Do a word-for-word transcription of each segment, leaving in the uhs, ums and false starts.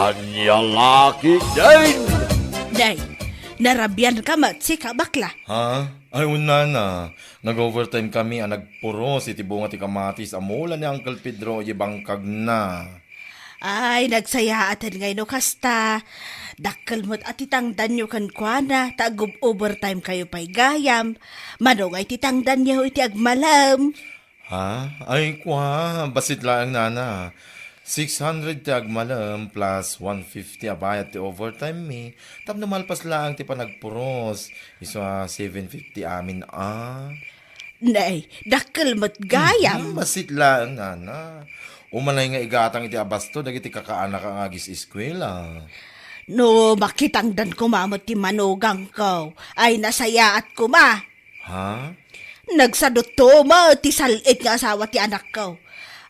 Ania la ketdin? Nay, narabian ka met, sika, bakla. Ha? Ay, unana. Nag-overtime kami a nagpuros iti bunga ti kamatis a mula ni Uncle Pedro iti bangkagna. Ay, nagsayaaten ngay no kasta. Dakkel met a ti tangdanyo kenkuana, ta agub-overtime kayo pay gayam. Mano ngay ti tangdanyo iti agmalem? Ha? Ay, kua, bassit laeng, nana. Six hundred ti agmalem plus one fifty a bayad ti overtime mi. Tapno malpas laeng ti panagpuros. Isu a seven fifty amin a. Nay, dakkel met gayam. Mhm, bassit laeng, nana. Umanay nga igatang iti abasto dagiti kakaanaka nga agis-eskuela. No makitangdan koma met ti manugangko, ay nasayaat koma. Ha? Nagsadutto met ti sal-it nga asawa ti anakko.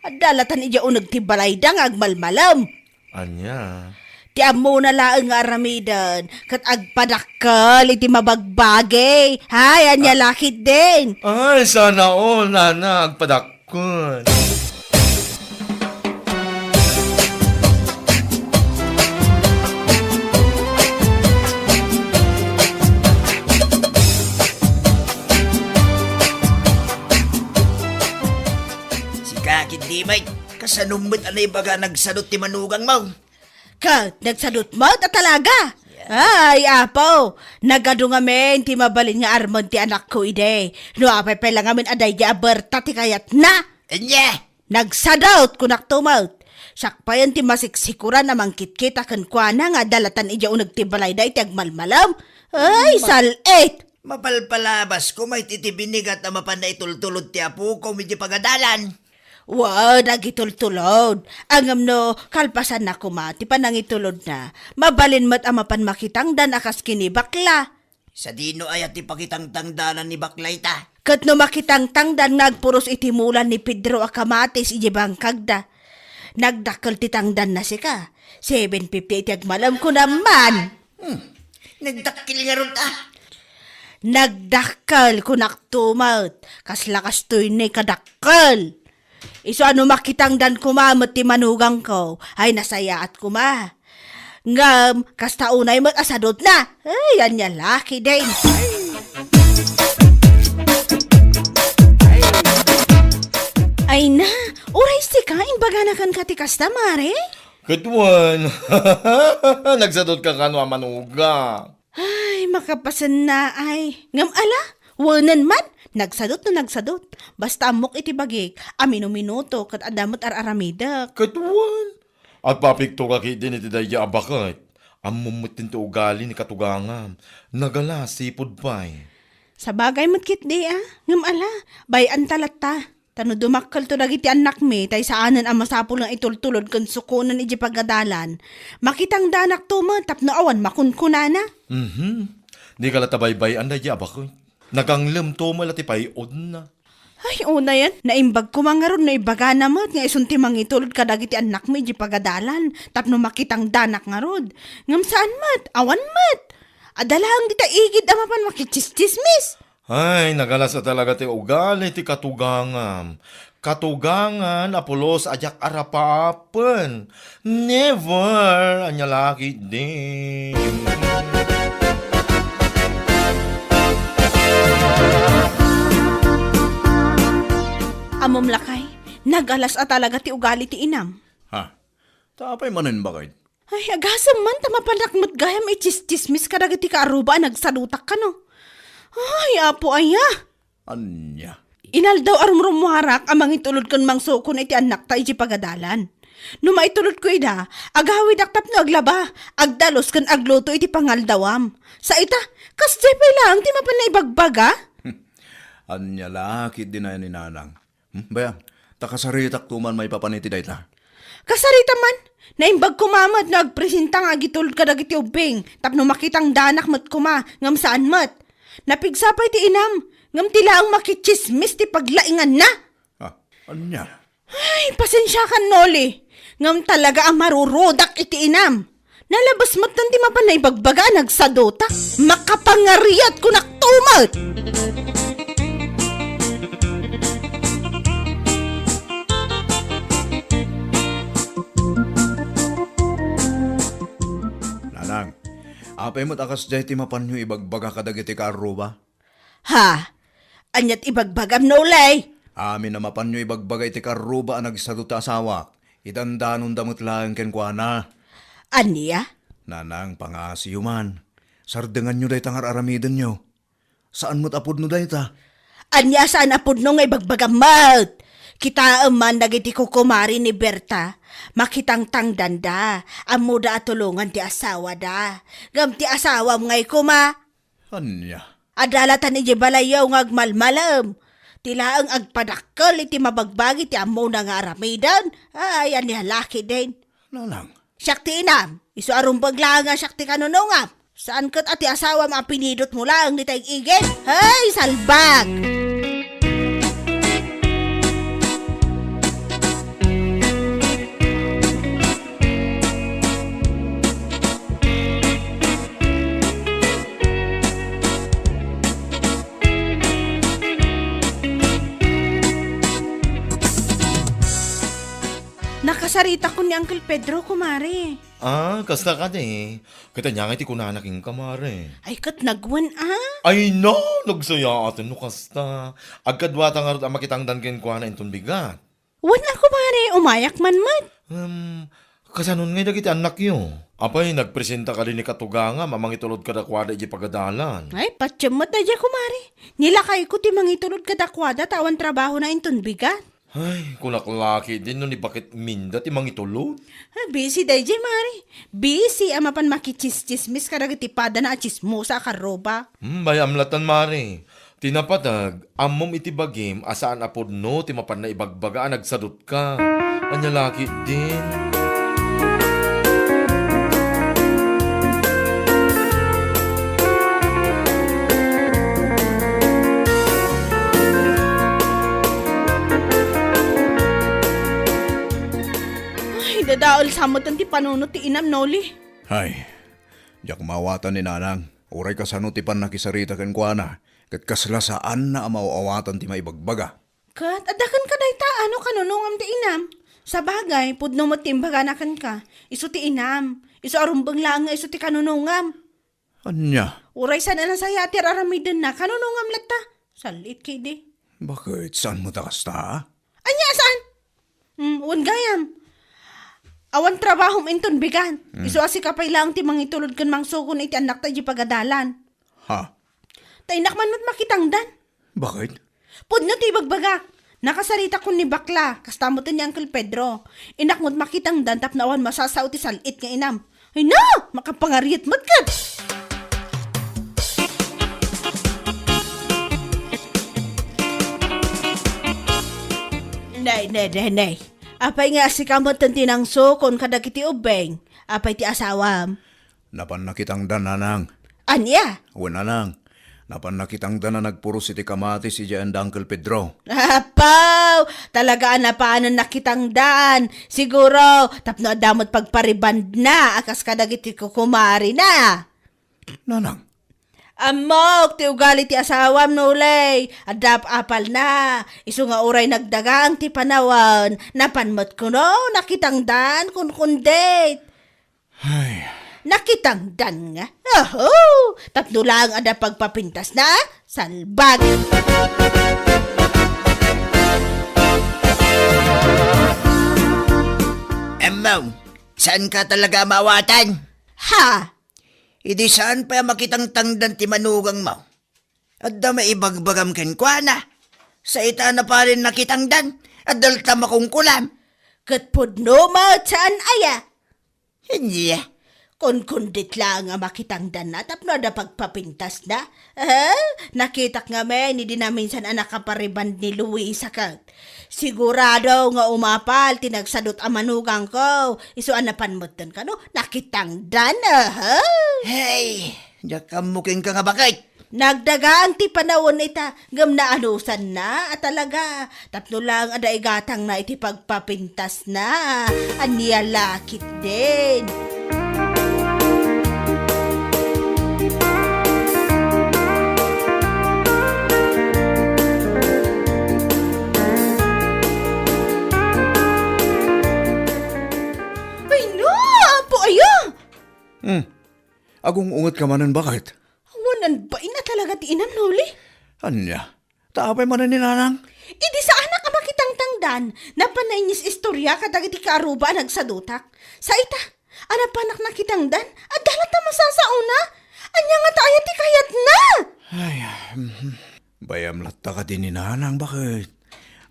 Adda latan idiay uneg ti balayda nga agmalmalem. Ania? Ti ammona laeng nga aramiden, ket agpadakkel iti mabagbagi. Hay, ania la ketdin? Ay, sana all, nana, agpadakkel. Sika, Kidimay, kasano met a naibaga a nagsadut ti manugangmo? Ket nagsadut met a talaga. Yeah. Ay, Apo, nagadu ngamin ti mabalin nga armen ti anakko idi. No apay pay la ngamin a daydi a berta ti kayatna. Ania? Nagsadut, kunakto met. Siak payen ti masiksikuran a mangkitkita kenkuana nga adda latan idiay uneg ti balayda iti agmalmalem. Ay, ma- sal-it! Mapalpalabas koma iti binigat a mapan naitultulod ti apoko idiay pagadalan. Wen, agitultulod. Ngem no kalpasanna koma ti panangitulodna, mabalin met a mapan makitangdan a kas ken ni bakla. Sadino aya ti pakitangtangdanan ni bakla ita? Ket no makitangtangdan nga agpuros iti mula ni Pedro a kamatis idiay bangkagda, nagdakkel ti tangdanna sika. Seven fifty iti agmalem, kunam man. Hmm. Nagdakkel ngarud, a. Nagdakkel, kunakto met. Kasla kastoy ni kadakkel. Isu a no makitangdan koma met ti manugangko, ay nasayaat koma. Ngem, kasta unay met a sadutna. Ay, ania la ketdin. Ay na, uray sika, imbagana kenka ti kasta, Mare? Ket wen, nagsadutka kano a manugang? Ay, makapasennaay. Ngem ala, wenen man, nagsadut no nagsadut. Basta ammok iti bagik, a minuminuto ket adda met ar-aramidek. Ket wen, agpapiktoka ketdin iti daydi a baket. Ammom met ti ugali ni katugangam. Nagala, sipud pay. Sabagay met ketdi a. Ngem ala, bay-anta latta. Ta no dumakkelto dagiti annakmi, tay saanen a masapul nga itultulod ken sukonen idiay pagadalan, makitangdanakto met tapno awan makunkunana. Mhm. Dika latta baybay-an daydi a baket. Naganglemto met la ti pay-odna. Ay, unayen, naimbag koma ngarud no ibagana met nga isun ti mangitulod kadagiti annakmi idiay pagadalan tapno makitangdanak ngarud. Ngem saan met, awan met. Adda laeng dita igid a mapan makitsismis. Ay, nagalas a talaga ti ugali ti katugangam. Katugangan a pulos a diak arapaapen. Never! Ania la ketdi. Ammom lakay, nagalas a talaga ti ugali ti inam. Ha? Ta apay manen, baket? Ay, agasem man, ta mapanak met gayam itsistsismis kadagiti kaaruba a nagsadutak kano. Ay, Apo aya! Ania? Inaldaw a rumrummuarak a mangitulod ken mangsukon iti annakta idiay pagadalan. No maitulodko ida, agawidak tapno aglaba, agdalus ken agluto iti pangaldawam. Sa ita, kasdiay pay laeng ti mapan naibagbaga? Ania la ketdi nayan ni Nanang? Hmm, bay-am, ta kasaritakto man maipapan iti dayta. Kasarita man, naimbag koma met no agpresenta nga agitulod kadagiti ubbing tapno makitangdanak met koma, ngem saan met. Napigsa pay ti inam, ngem ti laeng makitsismis ti paglainganna. Ah, ania? Ay, pasensiakan, Noli. Ngem talaga a marurudak iti inam. Nalabes met ti mapan naibagbaga a nagsaduta. Makapangariat kunakto met. Apay met a kasdiay ti mapanyo ibagbaga kadagiti kaarruba? Ha? Aniat ibagbagam, Nolay? Amin a mapanyo ibagbaga iti kaarruba a nagsado ti asawak. Idandanonda met laeng kenkuana. Ania? Nanang, pangasiyo man. Sardenganyo dayta nga ar-aramidenyo. Saan met a pudno dayta. Ania saan a pudno nga ibagbagam met? Kitaem man dagiti kukumari ni Berta. Makitangtangdanda. Ammoda a tulongan ti asawada. Ngem ti asawam ngay koma. Ania? Adalatan idiay balayyo nga agmalmalem. Ti laeng agpadakkel iti mabagbagi ti ammona nga aramiden. Ay, ania laki din. Nanang, Siak ti inam, isu a rumbeng laeng a siak ti kanunungam. Saan ket a ti asawam a pinidotmo laeng dita ig-igim? Hey, salbag! Nakasaritakon ni Uncle Pedro, kumare. Ah, kasta kadi. Ket ania ngay ti kunana kenka, mare? Ay, ket nagwen, ah. Ay, no! Nagsayaaten no kasta. Agkaduata ngarud a makitangdan kenkuana inton bigat. Wen a, kumare, umayak man met. Em, kasanon ngay dagiti annakyo? Apay, nagpresenta kadi ni katugangam a mangitulod kadakuada idiay pagadalan? Ay, patiem met daydiay, kumare. Nilakayko ti mangitulod kadakuada ta awan trabahona inton bigat. Ay, kunak laki din no ni bakit minda ti mangitulod. Ah, busy daydiay, mare. Busy a mapan makitsistsismis kadagiti padana a tsismosa a karruba. Hmm, bay-am latan, mare. Ti napateg, ammom iti bagim a saan a pudno ti mapanna ibagbaga a nagsadutka. Ania laki din. Ay, dadael sa metten ti panunot ti inam, Noli. Ay, diak maawatan ni Nanang. Uray kasano ti pannakisarita kenkuana, ket kasla saanna a maaw-awatan ti maibagbaga. Ket adda kenka dayta a no kanunongam ti inam. Sabagay, pudno met ti imbagana kenka. Isu ti inam. Isu a rumbeng laeng nga isu ti kanunongam. Ania? Uray saan a nasayaat ti ar-aramidenna, kanunongam latta. Sal-it kidi. Bakit? Saan met a kasta? Ania saan? Hmm, wen gayam. Awan trabahom inton bigat. Hmm. Isu a sika pay laeng ti mangitulod ken mangsukon iti annakta idiay pagadalan. Ha? Ta innak man met makitangdan. Bakit? Pudno ti ibagbagak. Nakasaritakon ni bakla, kasta met ni Uncle Pedro. Innak met makitangdan tapno awan masasao ti sal-it nga inam. Ay na! Makapangariet met ket! Nay, nay, nay, nay. Apay nga sika met ti nangsukon kadagiti ubbing? Apay ti asawam? Napan nakitangdan, Nanang. Ania? Wen, Nanang. Napan nakitangdan a nagpuros iti kamatis idiay anda Uncle Pedro. Apaw! Talaga a napanan nakitangdan. Siguro, tapno adda met pagparibandna a kas kadagiti kukumarina. Nanang. Ammok ti ugali ti asawam, Nolay. Adda apalna. Isu nga uray nagdagang ti panawen, napan met kuno nakitangdan kunkundit. Ay. Nakitangdan nga. Oho! Tapno laeng adda pagpapintasna, salbag! Ammom, saanka talaga a maawatan? Ha? Idi saan pay a makitangtangdan ti manugangmo? Adda maibagbagam kenkuana. Sa ita na parin nakitangdan, adda latta makungkulam. Ket pudno met saan aya? Ania? Kunkundit laeng a makitangdanna tapno adda pagpapintasna. Eh, nakitak ngamin idi naminsan a nakapariband ni Luisa ket. Sigurado nga umapal ti nagsadut a manugangko. Isu a napan metten kano, nakitangdan, aha. Hey, diak ammo kenka nga bakit. Nagdagaan ti panawen ita, ngem naanusanna a talaga. Tapno lang adda igatangna iti pagpapintasna. Ania la ketdin. Ay, no! Apo, ayo! Hmm. Agung-ungetka manen, baket? Awan, bain a talaga ti inam, Noli. Ania? Ta apay manen ni Nanang? Idi saanak a makitangtangdan, napan nainis-istorya kadagiti kaaruba a nagsadutak. Sa ita, a napanak nakitangdan, adda latta masasaona. Ania ngata aya ti kayatna? Ay, mhm. Bayam latta kadi ni Nanang, baket?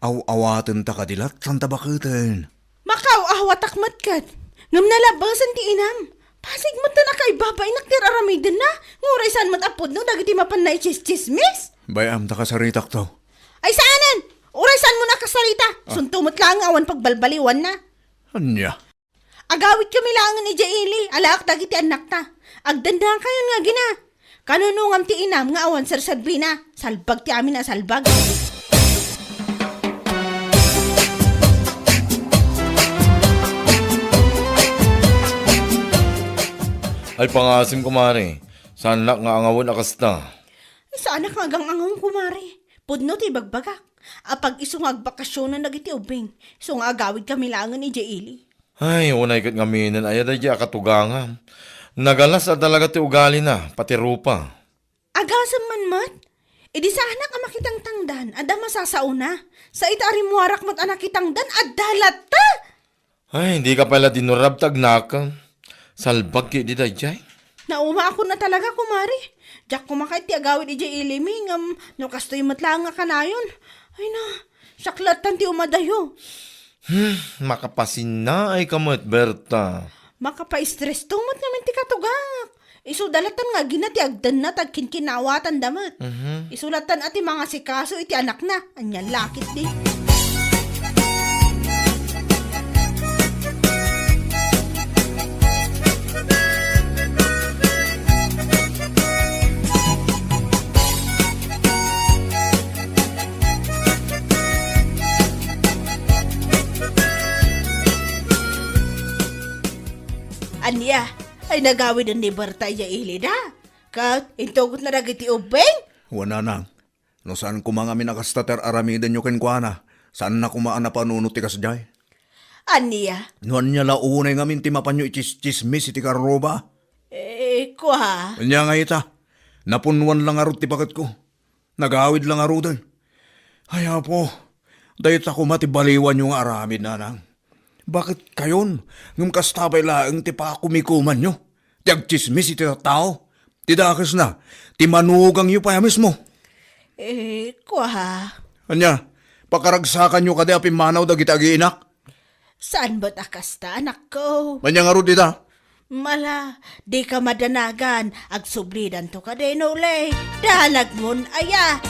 Aw-awatenta kadi latta ta baketen? Makaaw-awatak met ket. Ngem nalabasan ti inam. Pasig met ta nakaibabainak ti ar-aramidenna, nga uray saan met a pudno dagiti mapan naitsistsismis. Bayam ta kasaritakto. Ay saanen! Uray saanmo a kasarita. Ah. Sunto met laeng nga awan pagbalbaliwanna. Ania? Agawidkami laengen idiay ili, alaak dagiti annakta. Agdennakayon nga agina. Kanunongam ti inam nga awan serserbina. Salbag ti amin a salbag. Ay, pangasim, kumare. Saanak nga angawen a kasta. Ay, saanak nga agang-angawem, kumare. Pudno ti ibagbagak. Apag isu nga agbakasionan dagiti ubing. Isu nga agawidkami laengen idiay ili. Ay, unay ket ngaminen aya daydiay a katugangam. Nagalas a talaga ti ugalina, pati rupa. Agasem man met? Idi saanak a makitangtangdan, adda masasaona. Sa ita a rimmuarak met a nakitangdan, adda latta! Ay, dika pay la dinurab ta agnakem. Salbag ketdi daydiay. Naumaakon a talaga, kumare. Diak koma kayat ti agawid idiay ilimi, ngem no kastoy met laeng nga kanayon. Ay na, siak lattan ti umadayo. Hmm, makapasinnaayka met, Berta. Makapaistresto met ngamin ti katugangak. Isu da lattan nga agina ti agdenna ta agkinkinawatanda met. Mhm. Isu lattan a ti mangasikaso iti anakna. Anian la ketdi. Ania? Ay nagawiden ni Berta idiay ilida? Ket intugotna dagiti ubbing? Wen, nanang. No saan koma ngamin a kasta ti ar-aramidenyo kenkuana, saanna koma a napanunot ti kasdiay. Ania? No ania la unay ngamin ti mapanyo itsistsismis iti karruba? Eh, kua. Ania nga ita? Napunnuan la ngarud ti baketko. Nagawid la ngaruden. Ay, Apo, dayta koma ti baliwanyo nga aramid, nanang. Baket kayon, ngem kasta pay laeng ti pakumikumanyo? Ti agtsismis iti tattao? Ti dakesna, ti manugangyo pay a mismo? Eh, kua. Ania, pakaragsakanyo kadi a pimmanaw dagiti agiinak? Saan met a kasta, anakko? Ania ngarud ita? Mala, dika madanagan, agsublidanto kadi, Noli. Danagmon aya.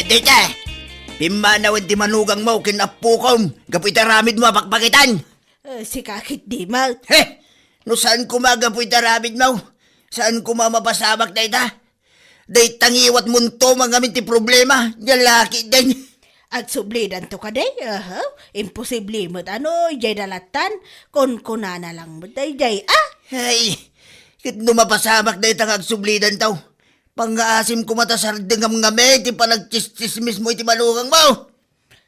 Dita, pimmanawen ti manugangmo ken appokom gapu iti aramidmo a pakpakitan. Eh, sika ketdi met. He! No saan koma gapu iti aramidmo, saan koma a mapasamak dayta. Dayta ngiwatmonto ngamin ti problema, nia la ketdin. Agsublidanto kadi? Aha, imposible met a no, idiay da lattan, kunkunana lang met daydiay, ah! Ay, ket no mapasamak dayta nga agsublidanto, pangngaasim koma ta sardengam ngamin ti panagtsistsismismo iti manugangmo.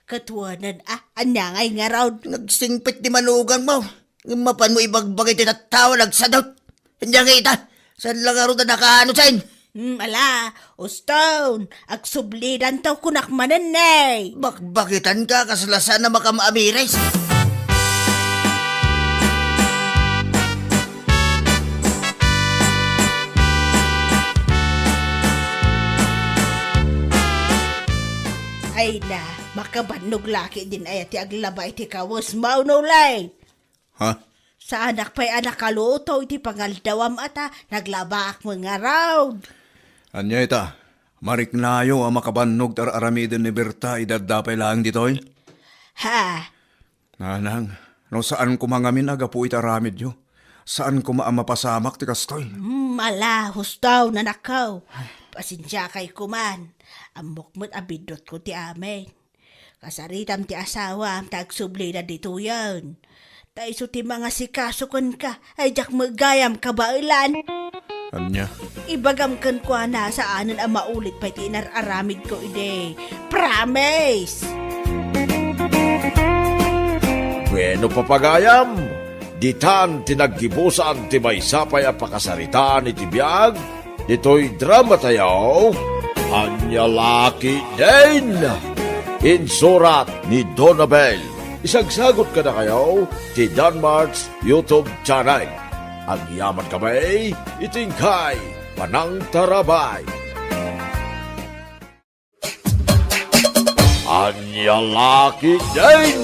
Ket wen, ah, ania ngay ngarud? Nagsingpet ti manugangmo. Ngem mapanmo ibagbaga iti tattao a nagsadut. Ania ngay ita? Saan la ngarud a nakaano, sen? Hmm, ala, uston, agsublidanto kunak manen, ne. Bakbakitanka, kasla saan a makaamires. Ay na, makabannog la ketdin aya ti aglaba iti kawesmo, Noli. Ha? Saanak pay a nakaluto iti pangaldawam a ta naglabaak met ngarud. Ania ita? Mariknayo a makabannog ti ar-aramiden ni Berta idi adda pay laeng ditoy? Ha? Nanang, no saan koma ngamin a gapu iti aramidyo, saan koma a mapasamak ti kastoy. Hmm, ala, husto, nanakko. Pasensiakay koman. Ammok met a biddutko ti amin. Kasaritam ti asawam ta agsublida ditoyen. Ta isu ti mangasikaso kenka, ay diak met gayam kabaelan. Ania? Ibagam kenkuana, saanen a maulit pay ti inar-aramidko idi. Promise! Bueno, papagayam, ditan ti naggibusan ti maysa pay a pakasaritaan iti biag ditoy drama tayo, Ania La Ketdin. Insurat ni Donabel. Isagsagot kadakayo ti Danmart's YouTube channel. Agyaman kami iti inkay panangtarabay. Ania La Ketdin!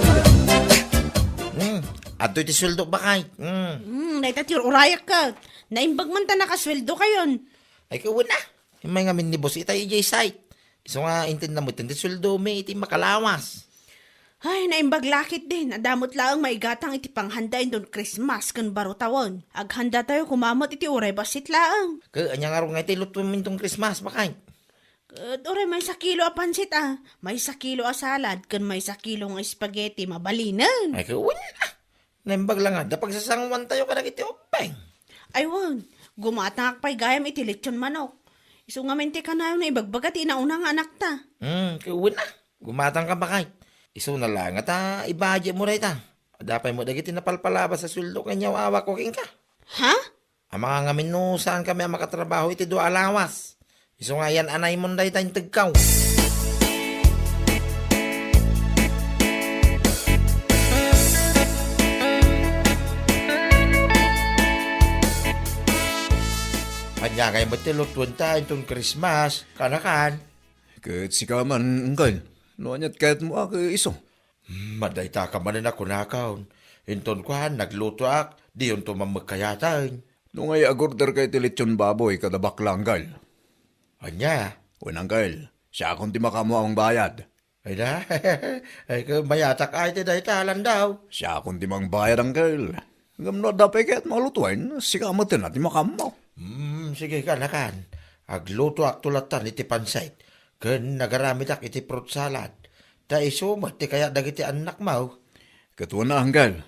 Hmm, adtoy ti sueldo, bakay. Hmm. Hmm, dayta ti ur-urayak ket. Naimbag man ta nakasueldo kayon. Ay, kawen a. Immay ngamin ni boss itay idiay site. Isu nga intedna met ti sueldomi iti makalawas. Ay, naimbag La Ketdin. Adda met laeng maigatang iti panghanda inton Christmas ken baro tawen. Aghanda tayo koma met iti uray bassit laeng. Ke, ania ngarud nga iti lutuem inton Christmas, bakay? Ket uray maysa kilo a pansit a, maysa kilo a salad, ken maysa kilo nga spaghetti, mabalinen. Ay, kawen a. Naimbag la nga, adda pagsasanguan tayo kadagiti ubbing. Ay, wen, gumatangak pay gayam iti lechon manok. Isu ngamin ti kanayon a ibagbaga ti inauna nga anakta. Hmm, kawen a. Gumatang ka, bakay. Isuna la nga ta ibajemo dayta. Adda pay met dagiti napalpalabas a sueldo nga inyaw-awakko kenka. Ha? Amangan ngamin no saan kami a makatrabaho iti dua a lawas. Isu nga ayan-anaymo dayta integko. Ania ngay met ti lutuenta inton Christmas, kanakan? Ket sika man, Uncle, no aniat kayatmo a ket isu? Hmm, madayta ka manen a kunakon. Inton kuan, naglutoak, diyonto man met kayaten. No ngay, agorder kay ti lechon baboy kada bakla, Uncle. Ania? Wen, Uncle, siakon ti makaammo a mangbayad. Ay na? Ay, ket mayatak ay ti dayta, Landaw. Siakon ti mangbayad, Uncle. Ngem no adda pay kayatmo a lutoen, sika met ti makaammo. Hmm, sige, kanakan. Aglutoakto lattan iti pansit. Ken nagaramidak iti fruit salad. Ta isu met ti kayat dagiti annakmo. Ket wen a, Uncle.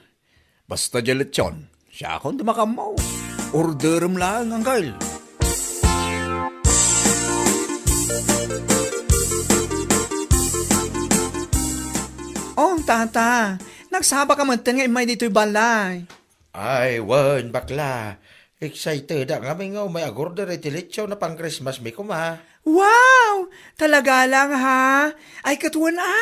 Basta diay lechon, siakon ti makaammo. Orderem laeng, Uncle. Oh, tata, nagsaba ka metten nga immay ditoy balay. Ay, wen, bakla. Excited-ak ngamin nga umay agorder iti lechon a pang-Christmas mi koma. Wow! Talaga lang, ha? Ay, ket wen a.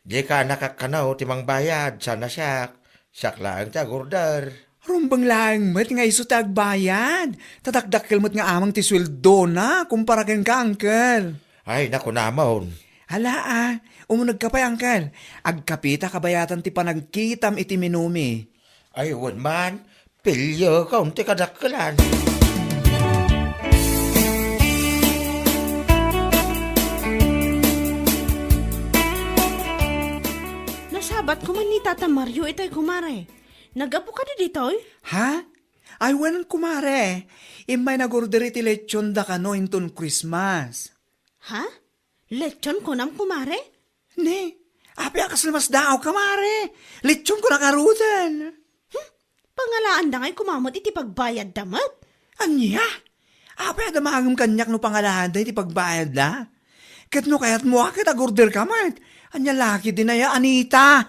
Dika nakakkanaw ti mangbayad, saan a siak. Siak laeng ti agorder. Rumbeng laeng met nga isu ti agbayad. Ta dakdakkel met nga amang ti sueldona kumpara kenka, Uncle. Ay, nakunamon. Ala, a, umunegka pay, Uncle. Agkapita kabayatan ti panagkitam iti menumi. Ay, wen man, pilio ka unti kadakkelan. Nasabat ko man ni Tata Mario itay, kumare. Naggapu ka ditoy? Ha? Ay, wen, kumare. Immay nagorder iti lechon da kano inton Christmas. Ha? Lechon kunam, kumare? Ne, apay a kasla masdaaw ka, mare? Lechon ko nakaruten. Hmm? Pangalaanda ngay koma met iti pagbayadda met? Ania? Apay a damagem kaniak no pangalaanda iti pagbayadda? Ket no kayatmo a ket agorder ka met. Ania laki dinaya, Anita?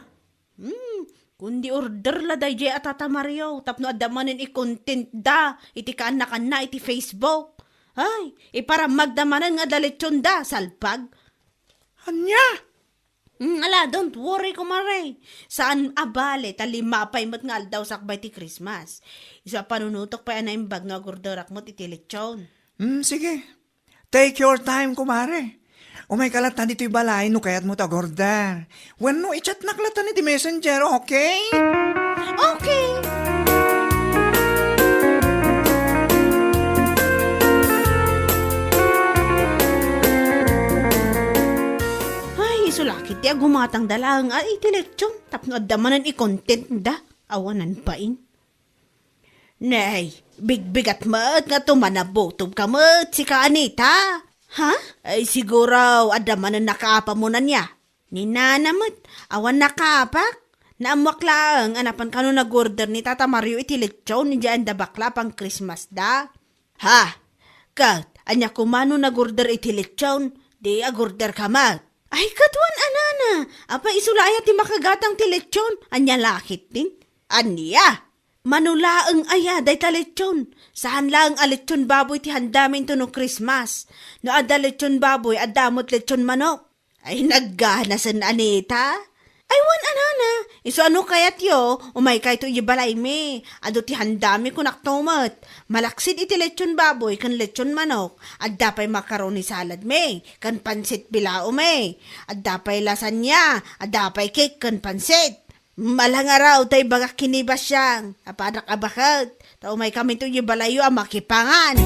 Hmm, kundi order la daydiay a Tata Mario tapno adda manen i-content da iti kaannakanna iti Facebook. Ay, iparammagda manen nga adda lechon da, salpag. Ania? Hmm, ala, don't worry, kumare. Saan a bale, ta lima pay met nga aldaw sakbay ti Christmas. Isu a panunutok pay a naimbag no agorderak met iti lechon. Hmm, sige. Take your time, kumare. Umayka latta ditoy balay no kayatmo ti agorder. Wenno i-chatnak latta iti messenger, okay? Okay. Ay, isu la ketdi a gumatangda laeng a iti lechon tapno adda manen i-content da. Awanan bain. Nay, bigbigat met nga tumanabutob ka met, sika Anita. Ha? Ay, siguro, adda manen nakaapamon ania? Ni nana met, awan nakaapak. Naammoak laeng a napan kano nag-order ni Tata Mario iti lechon idiay adda bakla a pang-Christmas da. Ha? Ket, ania koma no nag-order iti lechon, di ag-order ka met? Ay, ket wen a nana, apay isu la aya ti makagatang ti lechon? Ania la ketdin? Ania? Mano laeng aya dayta lechon? Saan laeng a lechon baboy ti handami intono Christmas. No adda lechon baboy, adda met lechon manok. Ay, nagganasen, Anita. Ay, wen a nana, isu a no kayatyo, umaykayto idiay balaymi. Adu ti handami, kunak to met. Malaksid iti lechon baboy ken lechon manok, adda pay macaroni saladmi, ken pansit bilaomi. Adda pay lasagna, adda pay cake ken pansit. Malangaraw tay bagak ken ni Basyang. Apanak a baket. Ta umaykaminto idiay balayyo a makipangan.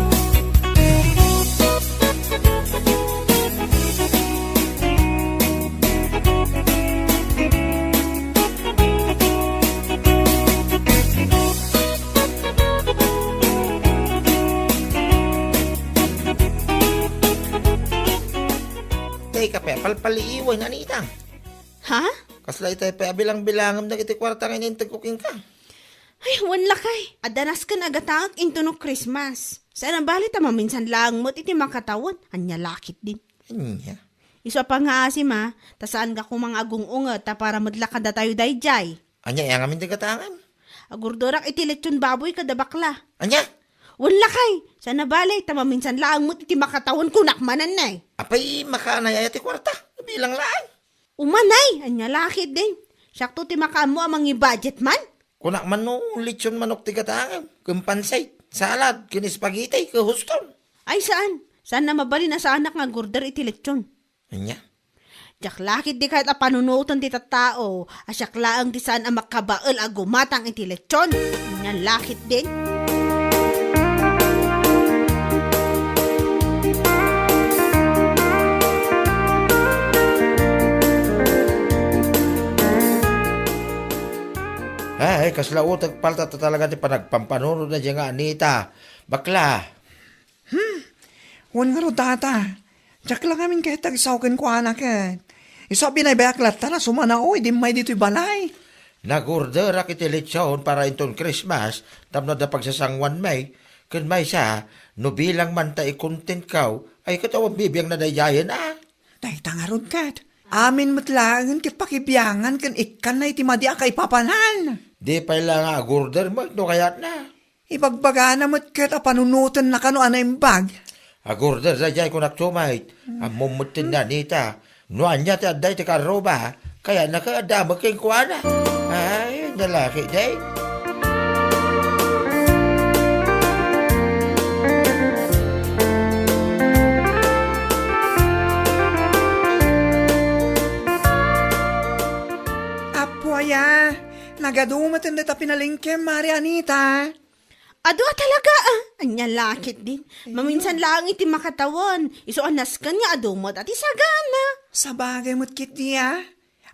Tay kape, palpaliiwen, Anita. Ha? Kasla itay pay a bilang-bilangem dagiti kuarta nga inintedko kenka. Ay, wen lakay. Adda nasken a gatangek intono Christmas. Saan a bali ta maminsan laeng met iti makatawen. Ania la ketdin? Ania? Isu a pangngaasima, ta saan nga koma nga agung-unget ta para met la kadatayo daydiay. Ania, aya ngamin ti gatangem? Ag-orderak iti lechon baboy kada bakla. Ania? Wen lakay. Saan a bali ta maminsan laeng met iti makatawen, kunak manen, ne. Apay, makaanay aya ti kuarta? Bilang laeng. Umanay, ania la ketdin? Siakto ti makaammo a mangi-budget man? Kunak man no lechon manok ti gatangem, ken pansit, salad, ken spaghetti, ken huston. Ay, saan? Saan a mabalin a saanak nga ag-order iti lechon? Ania? Diak la ketdi kayat a panunoten ti tattao, a siak laeng ti saan a makabael a gumatang iti lechon. Ania la ketdin? Ay, kasla utek palta ta talaga ti panagpampanunotna diay nga Anita. Bakla. Hmm, wen ngarud, Tata. Diak la ngamin ket agsaw kenkuana ket. Isu a binaybayak latta a sumanao idi immay ditoy balay. Nag-orderak iti lechon para inton Christmas tapno adda pagsasanguanmi. Ken maysa, no bilang man ta i-contentko, ay ket awan bibiangna daydiayen a. Dayta ngarud ket. Amin met laengen ket pakibiangan ken ikkanna iti madi a kaipapanan. Di pay la nga ag-order met no kayatna. Ibagbagana met ket a panunotenna kano a naimbag. Ag-order daydiay, kunak tumay. Ammom met ti ni Anita. No ania ti adda iti karruba, kayatna ket adda met kenkuana. Ay, ania la ketdi. Apo aya, nagadu met dayta pinalengkem, Mari Anita. Adu a talaga, ah. Ania la ketdin. Maminsan laeng iti makatawen. Isu a nasken nga adu met a ti sagana. Sabagay met ketdi, ah.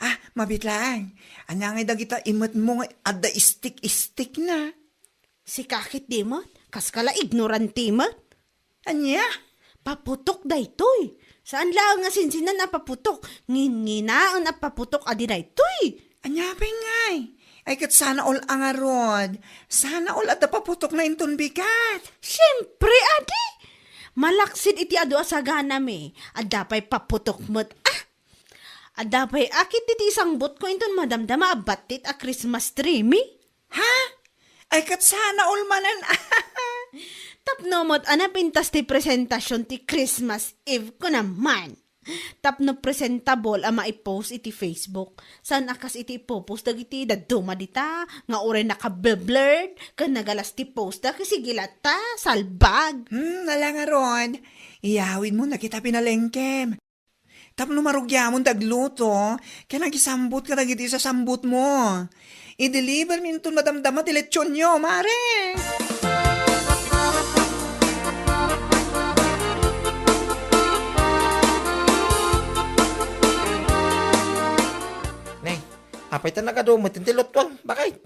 Ah, mabiit laeng. Ania ngay dagita imetmo nga adda istik-istikna? Sika ketdi met, kaska la ignorante met. Ania? Paputok daytoy. Saan laeng nga sinsinan a paputok, nginginaen a paputok a di daytoy. Ania pay ngay? Ay ket sana all a ngarud. Sana all adda paputokna inton bigat. Siempre, adi. Malaksid iti adu a saganami, adda pay paputok met. Ah! Adda pay a ketdi ti isangbutko inton madamdama a battit a Christmas tree mi. Ha? Ay, ket sana all manen. Tapno met a napintas ti presentasion ti Christmas Eve ko naman. Tapno presentable a maipost iti Facebook. Saan a kas iti ipopost dagiti dadduma dita, nga uray nakablurred, ken nagalas ti post da, ket sige latta, salbag. Hmm, ala ngarud. Iyawidmo dagita pinalengkem. Tapno marugiamon ti agluto, ken agisambut kadagiti sasambutmo. I-delivermi inton madamdama ti lechonyo, Mare! Ne, apay ta nagadu met ti lutuang, bakit?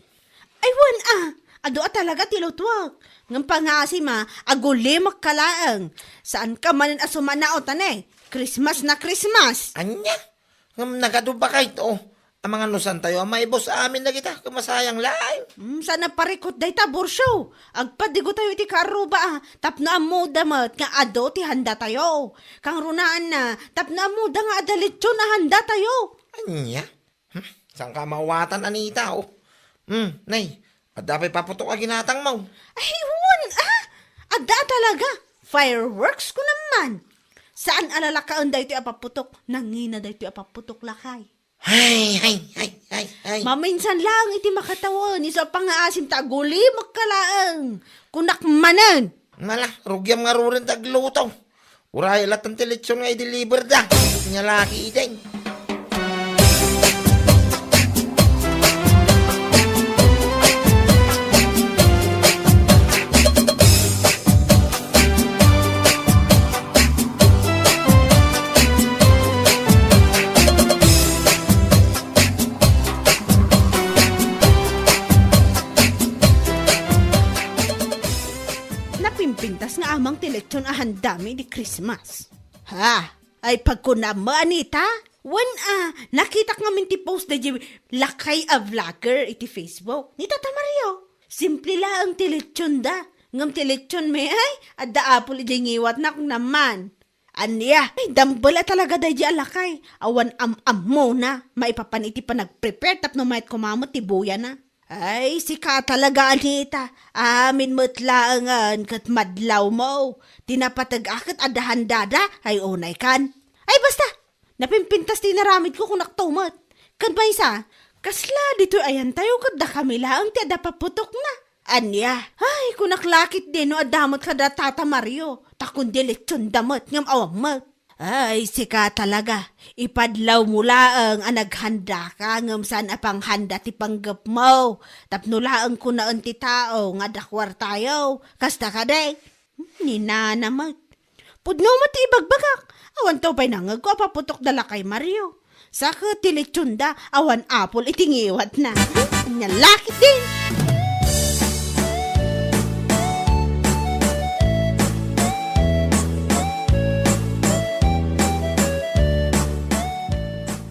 Ay, wen a! Adu a talaga ti lutuak. Ngem pangngaasima, agulimek ka laeng. Saanka manen a sumanao ta ne, Christmas na Christmas. Ania? Ngem nagadu bakay to. Amangan no saantayo a maibus amin dagita, ket masayang laeng. Hmm, saan a parikut dayta, Borsio. Agpadigotayo iti kaarruba, a, tapno ammoda met nga adu ti handatayo. Kangrunaanna, tapno ammoda nga adda lechon a handatayo. Ania? Hmm, saanka a maawatan, Anita, o? Hmm, nay, adda pay paputok a ginatangmo? Ay, wen, a! Adda a talaga. Fireworks kunam man. Saan a lalakaen daytoy a paputok. Nangina daytoy a paputok, lakay. Ay, ay, ay, ay, ay. Maminsan laeng iti makatawen, isu a pangngaasim ta agulimekka laeng. Kunak manen. Mala, rugiam ngaruden ti agluto. Uray latta ti lechon nga i-deliver da. Ania la ketdin. Napimpintas nga amang ti lechon a handami idi Christmas. Ha? Ay, pagkunam mo, Anita? Wen a, nakitak ngamin ti post daydi lakay a vlogger iti Facebook. Ni Tata Mario. Simple laeng ti lechon da. Ngem ti lechon met, ay, adda apol idiay ngiwatna, kunam man. Ania? Ay, dambel a talaga daydi a lakay. Awan am-ammona. Maipapan iti panagprepare tapno mayat koma met ti buyana. Ay, sika talaga, Anita. Amin met laengen ket madlawmo. Ti napateg-ak ket adda handada. Ay, unaykan. Ay, basta! Napimpintas ti inaramidko, kunak to met. Ket maysa, kasla ditoy ayantayo ket dakami laeng ti adda paputokna. Ania? Ay, kunak la ketdin no adda met kada Tata Mario. Ta kundi lechon da met ngem awan met. Ay, sika talaga. Ipadlawmo laeng a naghandaka ngem saan a panghanda ti panggepmo. Tapno laeng kunaen ti tao nga adda kuartayo. Kasta kadi? Ni Nana met. Pudno met ti ibagbagak. Awan to pay nangegko a paputok da lakay Mario. Sa ket ti lechon da, awan apol iti ngiwatna. Ania la ketdin.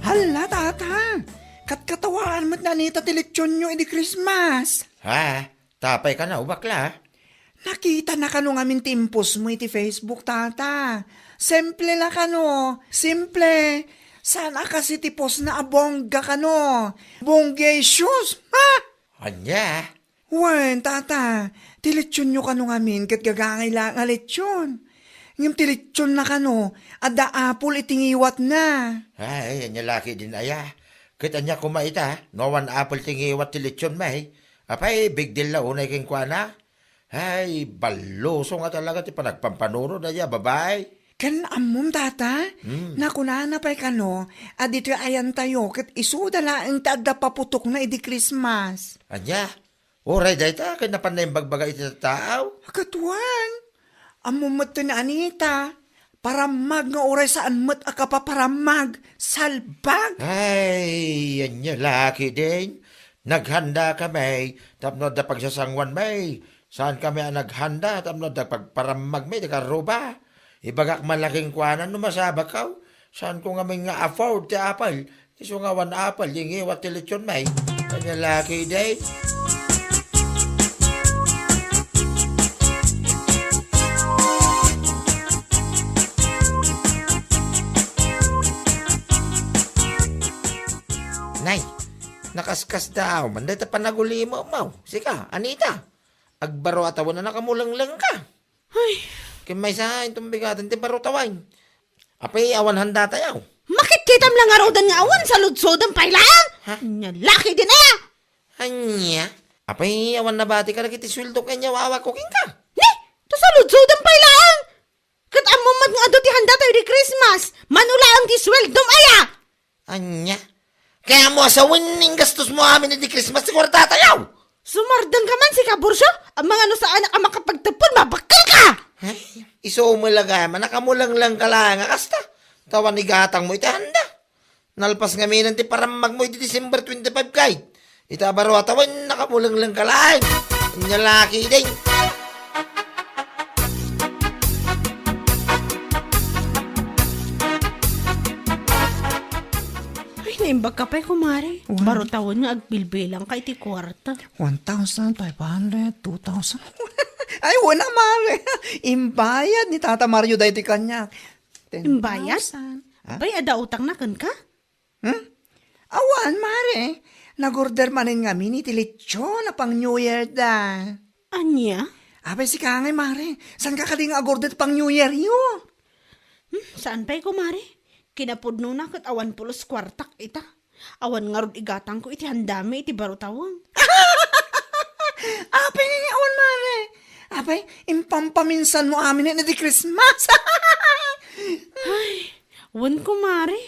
Hala, Tata! Katkatawaan met ni Anita ti lechonyo idi Christmas. Ha? Apay kano, bakla? Nakitana kano ngamin ti impostmo iti Facebook, Tata? Simple la kano. Simple. Saan a kas iti postna a bongga kano. Bonggacious. Ha? Ania? Wen, Tata, ti lechonyo kano ngamin ket gagangay la nga lechon. Ngem ti lechonna kano, adda apol iti ngiwatna. Ay, ania la ketdin aya? Ket ania koma ita, no awan apol ti ngiwat ti lechon met? Apay, big deal la unay kenkuana? Ay, balluso nga talaga ti panagpampanunod aya, babae. Ken ammom, Tata? Hmm. Nakunana pay kano a ditoy ayantayo ket isuda laeng ti adda paputokna idi Christmas. Ania? Uray dayta ket napanna imbagbaga iti tattao? Ket wen, ammom met ni Anita. Parammag nga uray saan met a kapaparammag, salbag. Ay, ania la ketdin. Naghandakami tapno adda pagsasanguanmi. Saankami a naghanda tapno adda pagparammagmi iti karruba. Ibagak man la kenkuana no masabakaw. Saanko ngamin nga afford ti apol. Isu nga awan apol, di ngiwat ti lechon met. Ania la ketdin. Nay, nakaskasdaaw man dayta panagulimo, maw. Sika, Anita, agbaro a tawen a nakamulenglengka. Ay. Ken maysa, inton bigaten ti baro tawen. Apay, awan handatayo. Makitkitam la ngaruden nga awan, saludsoden pay laeng. Ha? Ania la ketdin aya? Ania? Apay, awan nabati kadagiti sueldo ken yawawa ko kenka? Ni? Ta saludsoden pay laeng. Ket ammom met nga adu ti handatayo idi Christmas. Mano laeng ti sueldom aya? Ania? Kayatmo a sawen, inggastosmo amin idi Christmas ti kuartatayo. Sumardengka man, sika, Borsio. Amangan no saanak a makapagtepon, mabakkelka! Ay, isu met la gayam a nakamulenglengka laeng a kasta. Ta awan igatangmo iti handa. Nalpas ngamin ti parammagmo idi December twenty-five ket ita baro a tawen, nakamulenglengka laeng. Ania la ketdin. Ay, Imbag ka pay, kumare. Wen. Baro tawen nga agbilbilang ka iti kuarta. One thousand five hundred, two thousand. Ay, wen a, mare. Imbayad ni Tata Mario daytoy kaniak. Imbayad? Ten thousand. Ha? Bay, adda utangna kenka? Hmm? Awan, mare. Nag-order manen ngamin iti lechon a pang New Year da. Ania? Apay, sika ngay, mare. Saan ka kadi nga ag-order pang New Year yo? Hmm, saan pay, kumare? Kinapudnona ket awan pulos kuartak ita. Awan ngarud igatangko iti handami iti baro tawen. Apay nga awan, mare? Apay, impampaminsan mo amin iti Christmas. Ay, wen, kumare.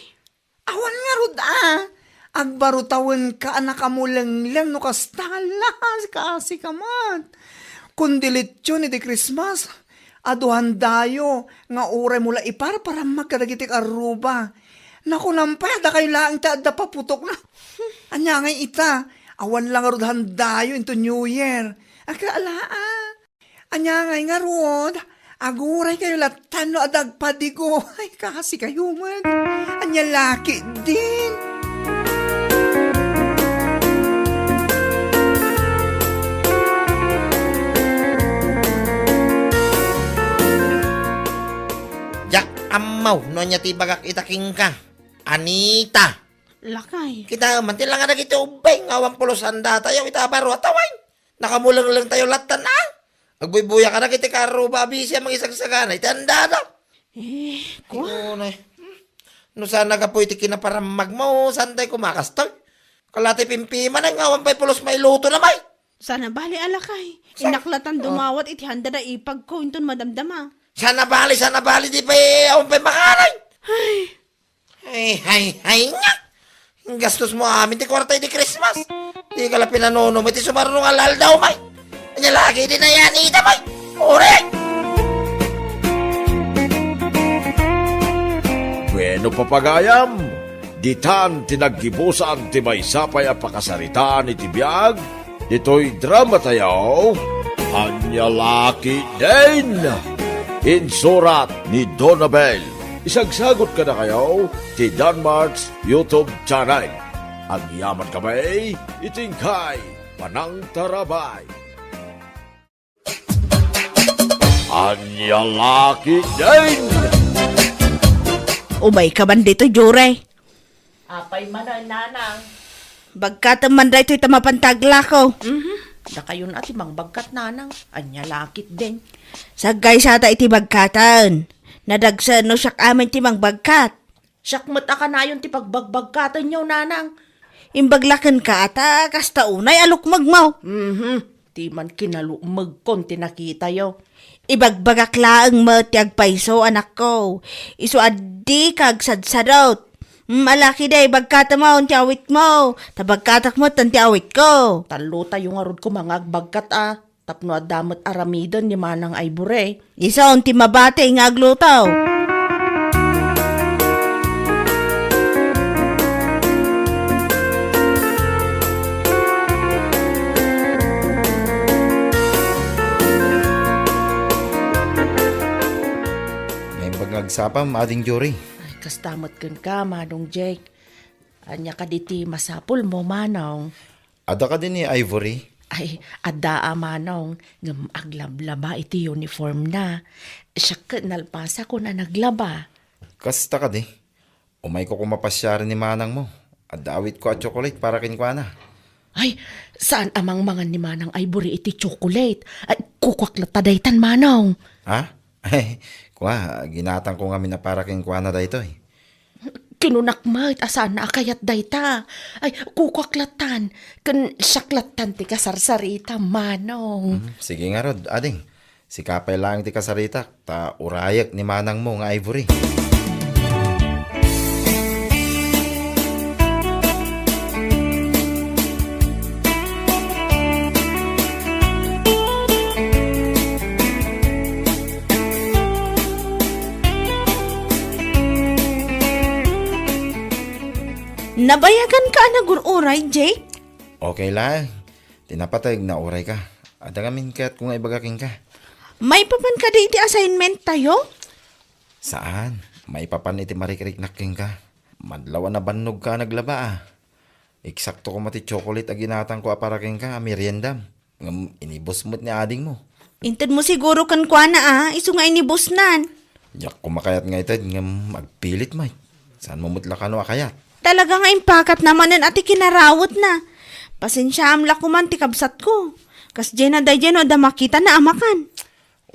Awan ngarud a. Agbaro tawenka a nakamulengleng no kasta, la, kasi ka met. Kundi lechon iti Christmas, adu handayo nga uray mo la iparparammak kadagiti karruba. Nakunam pay a dakayo laeng ti adda paputokna. Ania ngay ita, awan la ngarud handayo into New Year. Agka ala a. Ania ngay ngarud? Aguray kayo lattan no adda agpadigo. Ay, kasi kayo man. Ania la ketdin? Diak ammo no ania ti ibagak ita kenka, Anita. Lakay. Kitaem man ti langa dagiti ubbing nga awan pulos handatayo ita a baro a tawen. Nakamulengleng tayo lattan a. Agbuybuyak a dagiti karruba a bisi a mangisagsagana iti andada. Eh, kua? Ay, unay. No saan a gapu iti kinaparammagmo, saan tay kumakastoy? Kalati pimpiman nga awan pay pulos mailutona, bay. Saan a bali a lakay. Sa- Innak lattan Oh. dumawat iti handa da ipagko inton madamdama. Saan a bali, saan a bali, di pay awan pay makanay. Ay. Ay, ay, ay, nga! Gastos mo amin ti kuarta iti Christmas. Di ka la pinanunom iti sumarno nga aldaw, may. Ania la ketdin, Anita, may. Uray! Bueno, papagayam, ditan ti naggibusan ti maysa pay a pakasaritaan iti biag ditoy drama tayo, Ania la ketdin! Insurat ni Donabel. Isagsagot kadakayo ti Danmark's YouTube channel. Agyaman kami iti inkay panangtarabay. Ania la ketdin! Umay ka man dito, Jure. Apay man, nanang? Bagkatem man daytoy ta mapan ta aglako. Mhm. Dakayon a ti mangbagkat, nanang. Ania la ketdin? Saggaysata iti bagkaten. Nadagsen no siak amin ti mangbagkat. Siak met a kanayon ti pagbagbagkatenyo, nanang. Imbag la kenka a ta kasta unay a lukmegmo. Mhm. Ti man kinalukmegkon ti nakitayo. Ibagbagak laeng met ti agpayso, anakko. Isu a dika agsadsadot. Mm, ala ketdi, bagkatemon ti awitmo. Ta bagkatek met ti awitko. Tallotayo ngarud koma nga agbagkat a. Tapno adda met aramiden ni Manang Ivory. Isu ti mabati nga agluto. Naimbag nga agsapam, Ading Jory. Ay, kasta met kenka, Manong Jake. Ania kadi ti masapulmo, Manong? Adda kadi ni Ivory? Ay, adda a, Manong, ngem aglablaba iti uniformna. Siak ket nalpasakon a naglaba. Kasta kadi? Umayko koma pasiaren ni manangmo. Adda awitko a chocolate para kenkuana. Ay, saan a mangmangan ni Manang Ivory iti chocolate? Ay, kukuak latta daytan, Manong. Ha? Ay, kua, ginatangko ngamin a para kenkuana daytoy. Kinunak met a saan a kayat dayta. Ay, kukuak lattan. Ken siak lattan ti kasarsarita, Manong. Hmm, sige ngarud, ading. Sika pay laeng ti kasaritak, ta urayek ni manangmo nga Ivory. Nabayagan ka a nagur-uray, Jake? Okay lang. Ti napateg, nauray ka. Adda ngamin kayatko nga ibaga kenka. Maipapan kadi iti assignment tayo? Saan. Maipapan iti marikriknak kenka. Madlaw a nabannogka a naglaba, a. Eksakto koma ti chocolate a ginatangko a para kenka a meriendam. Ngem inibus met ni adingmo. Inted mo siguro kenkuana, a, isu nga inibusnan. Diak koma kayat nga ited, ngem agpilit met. Saanmo met la kano a kayat? Talaga nga impakatna manen a ti kinarawetna. Pasensiaam la koman ti kabsatko. Kasdiay na daydiay no adda makitana a makan.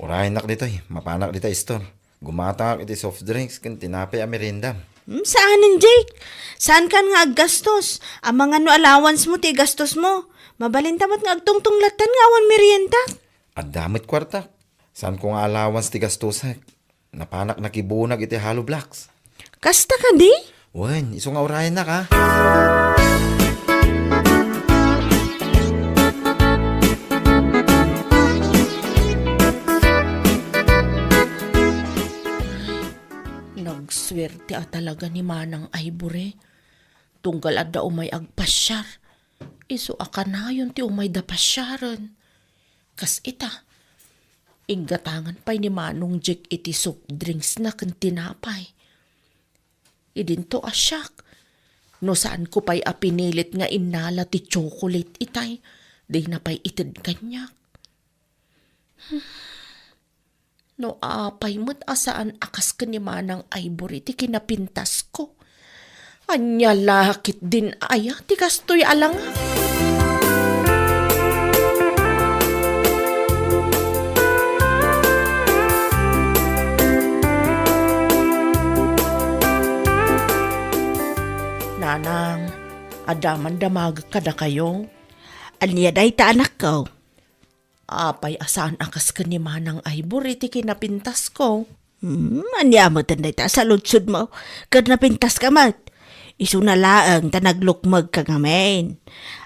Urayennak ditoy, mapanak dita store. Gumatangak iti soft drinks ken tinapay a meriendam. Hmm, saanen, Jake. Saankan nga aggastos. Amangan no allowance mo ti igastos mo. Mabalinta met nga agtungtong lattan nga awan merienda. Adda met kuartak. Saanko nga allowance ti gastosak. Napanak nakibunag iti hollow blocks. Kasta kadi? Wen, isu nga urayennak, a. Nagsuerte a talaga ni Manang Ivory. Tunggal adda umay agpasiar, isu a kanayon ti umayda pasiaren. Kas ita, inggatangan pay ni Manong Jack iti soft drinksna ken tinapay. Idinto a siak, no saanko pay a pinilit nga innala ti chocolate itay, dina pay ited kaniak. No apay met a saan a kas ken ni Manang Ivory ti kinapintasko. Ania la ketdin aya ti kastoy a langa? Nanang, adda man damagek kadakayo? Ania dayta, anakko? Apay a saan a kas ken ni Manang Ivory ti kinapintasko? Hmm, ania met dayta a saludsodmo? Ket napintaska met. Isuna laeng ta naglukmegka ngamin.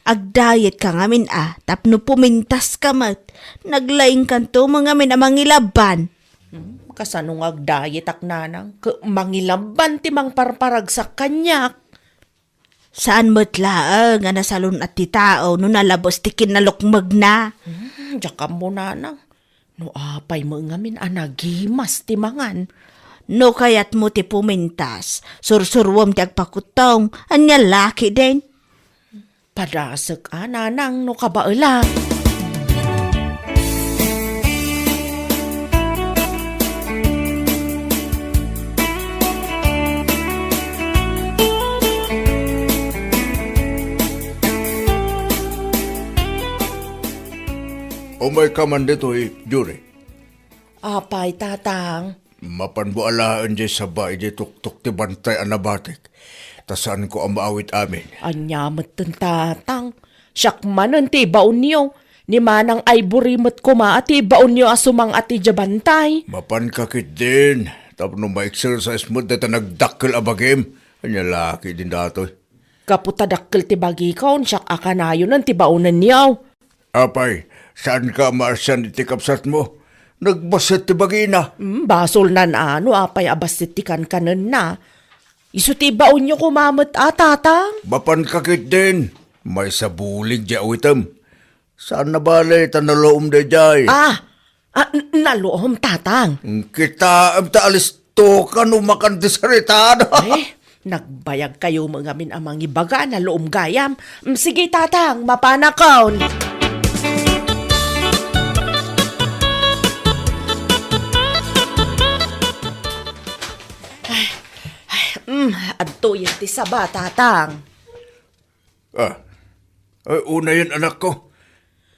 Agdayetka ngamin a, tapno pumintaska met. Naglaingkanto met ngamin a mangilabban. Hmm, kasano nga agdayetak, nanang? Ket mangilabban ti mangparparagsak kaniak. Saan met laeng a nasalun-at ti tao no nalabes ti kinalukmegna. Hmm, diak ammo, nanang. No apay met ngamin a nagimas ti mangan. No kayatmo ti pumintas, sursuruem ti agpakuttong, ania la ketdin? Padasek a, nanang, no kabaelak. Umayka man ditoy, Jury. Apay, Tatang? Mapanmo alaen diay saba idiay tuktok ti bantay a nabatik, ta saanko a maawit amin. Ania metten, Tatang? Siak manen ti ibaonyo. Ni Manang Ivory met koma a ti ibaonyo a sumang-at idiay bantay. Mapanka ketdin, tapno ma-exercise met dayta nagdakkel a bagim. Ania la ketdin daytoy? Gapu ta dakkel ti bagikon, siak a kanayonen ti baonenyo. Apay, saanka a maasian iti kabsatmo? Nagbassit ti bagina. Hmm, basolnan a no apay a bassit ti kankanenna. Isu ti ibaonyo koma met a, Tatang. Mapanka ketdin, maysa bulig diay awitem. Saan a bale ta naloom daydiay. Ah, ah, n-, naloom, Tatang. Kitaem ta alistoka no makan ti saritada. Eh, nagbayagkayo met ngamin a mangibaga, naloom gayam. Mm, sige, Tatang, mapanakon. Ay, ay, mm, adtoyen ti saba, Tatang. Ah, ay, unayen, anakko.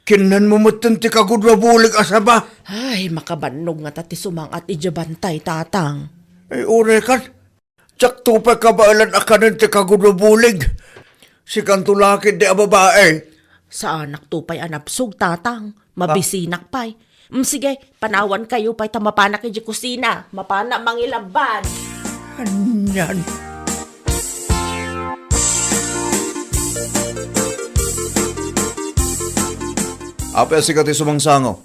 Kinnanmo metten ti kagudua bulig a saba. Ay, makabannog ngata ti sumang-at idiay bantay, Tatang. Ay, uray kan. Diakto pay kabaelan a kanen ti kagudua bulig. Sikanto la ketdi a babae. Saanakto pay a napsog, Tatang. Mabisinak pay. Mm, sige, panawankayo pay ta mapanak idiay kusina. Mapanak mangilabban. Anian? Apay a sika ti sumangsango?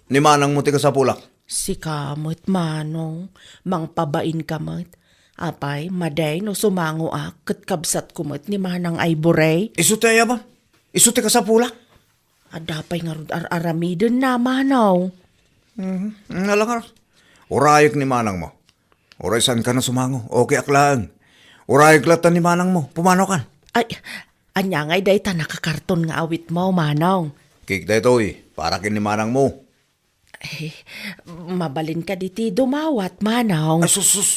Ni manangmo ti kasapulak? Sika met, Manong, mangpabainka met. Apay, madi no sumangoak ket kabsatko met ni Manang Ivory? Isu ti ayabam? Isu ti kasapulak? Adda pay ngarud ar-aramidenna, Manong. Mhm. Nga la ngarud. Urayek ni manangmo. Uray saanka a sumango, okay ak laeng. Urayek latta ni manangmo. Pumanaw kan. Ay, ania ngay dayta nakakarton nga awitmo, manong? Cake daytoy, para ken ni manangmo. Eh, mabalin kadi ti dumawat, manong? Ay, sus, sus.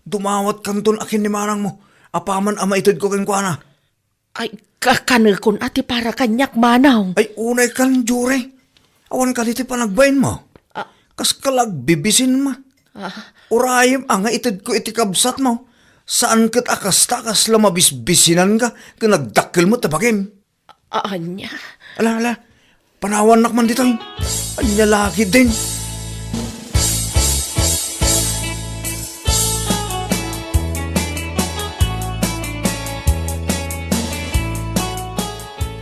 Dumawat kanton a ken ni manangmo. Apaman a maitedko kenkuana. Ay, ka-, kanekon a ti para kaniak, manong. Ay, unay kan, Jure. Awan kadi ti panagbainmo. Ah. Kas kalagbibisin ma. Ah. Urayem a nga itedko iti kabsatmo. Saan ket a kasta, kasla mabisbisinan ka, ken nagdakkel met ti bagim. A-, ania? Ala, ala. Panawannak man ditoy. Ania la ketdin?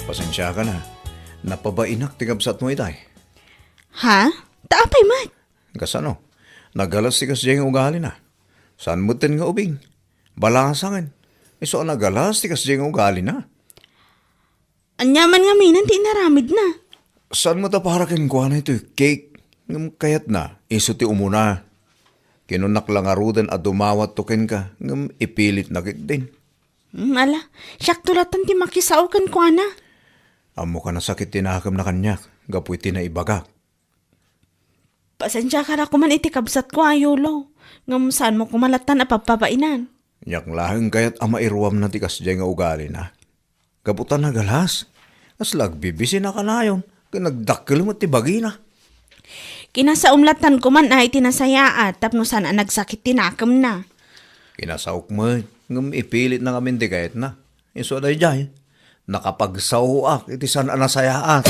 Pasensiakan a. Napabainak ti kabsatmo itay. Ha? Ta apay met? Kasano? Nagalas ti kasdiay nga ugalina. Saan metten nga ubing? Balasangen. Isu a nagalas ti kasdiay nga ugalina. Ania man ngamin ti inaramidna? Saan met a para kenkuana itoy cake? Ngem kayatna, isu ti umuna. Kinunnak la ngaruden a dumawatto kenka, ngem ipilitna ketdin. Hmm, ala, siakto latta ti makisao kenkuana. Ammokan a sakit ti nakemna kaniak, gapu iti naibagak. Pasensiakan a koma iti kabsatko a Yulo, ngem saanmo koma latta a pabpabainan. Ania laeng kayat a mairuamna ti kasdiay nga ugalina? Gapu ta nagalas, kasla agbibisin a kanayon, ken nagdakkel met ti bagina. Kinasaom latta koma a iti nasayaat tapno saan a nagsakit ti nakemna. Kinasaok met, ngem ipilitna ngamin ti kayatna. Isu a daydiay, nakapagsaoak iti saan a nasayaat.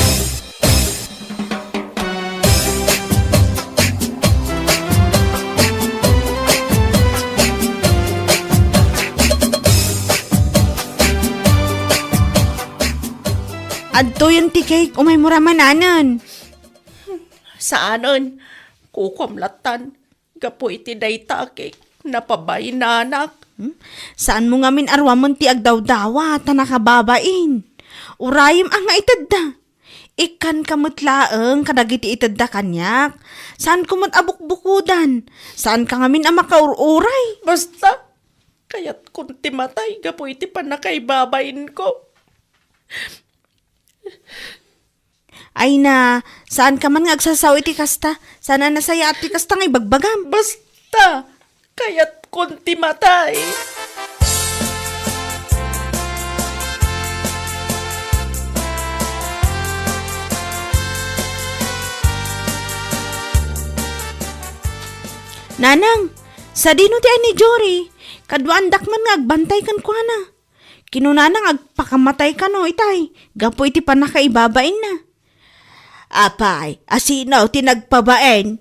Adtoyen ti cake, umaymo ra mananen. Saanen, kukuam lattan. Gapu iti dayta a cake, napabainanak. Hmm? Saanmo ngamin a ruamen ti agdawdawa ta nakababain. Urayem a nga itedda. Ikkanka met laeng kadagiti itedda kaniak. Saanko met a bukbukodan. Saanka ngamin a makaur-uray. Basta, kayatkon ti matay gapu iti pannakaibabainko. Ay na, saanka man nga agsasao iti kasta. Saan a nasayaat ti kasta nga ibagbagam. Basta, kayatkon ti matay. Nanang, sadino ti ay ni Jory? Kaduaandak man nga agbantay kenkuana. Kinunana nga agpakamatay kano itay, gapu iti pannakaibabainna. Apay, asino ti nagpabain?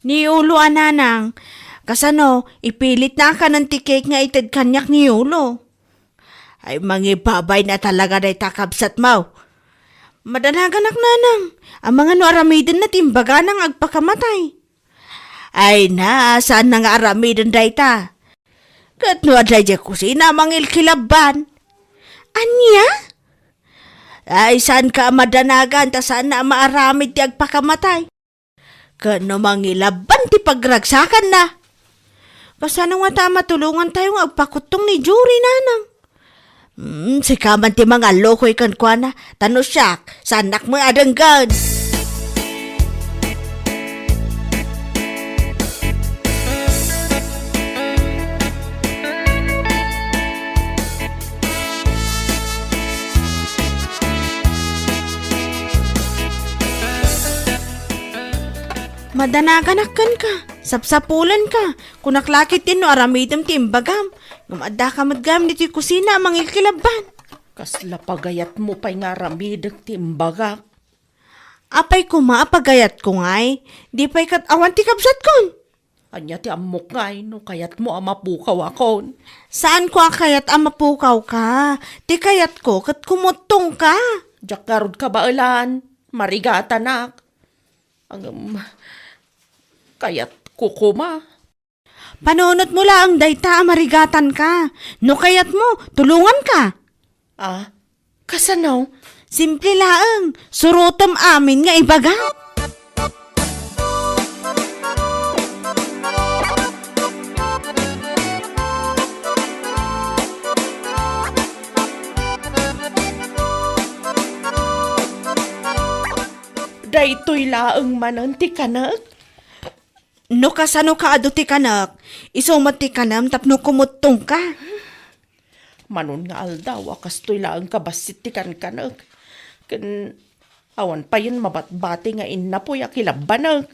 Ni Yulo a nanang, kasano, ipilitna a kanen ti cake nga ited kaniak ni Yulo. Ay, mangibabain a talaga dayta kabsatmo. Madanaganak nanang, amangan no aramidenna ti imbagana nga agpakamatay. Ay na, saanna nga aramiden dayta. Ket no adda idiay kusina, mangilkilabban. Ania? Ay, saanka a madanagan ta saanna a maaramid ti agpakamatay. Ket no mangilabban ti pagragsakanna. Kasano ngata a matulongantayo nga agpakuttong ni Jory, nanang? Hmm, sika man ti mangallukoy kenkuana, ta no siak, saannak met a denggen. Madanaganak kenka, sapsapulenka, kunak la ketdin no aramidem ti imbagam, ngem addaka met gayam ditoy kusina a mangilkilabban. Kasla pagayatmo pay nga aramidek ti imbagak. Apay koma a pagayatko ngay, di pay ket awan ti kabsatkon. Ania ti ammok ngay no kayatmo a mapukawakon? Saanko a kayat a mapukawka. Ti kayatko ket kumuttongka. Diak ngarud kabaelan, marigatanak. Ngem, kayatko koma. Panunotmo laeng dayta a marigatanka. No kayatmo, tulonganka. Ah, kasano? Simple laeng, surotem amin nga ibagak. Daytoy laeng manen ti kanek? No kasano ka adu ti kanek, isu met ti kanem tapno kumuttongka. Manon nga aldaw a kastoy laeng kabassit ti kankanek. Ken awan payen mabatbati nga innapoy a kilabbanek.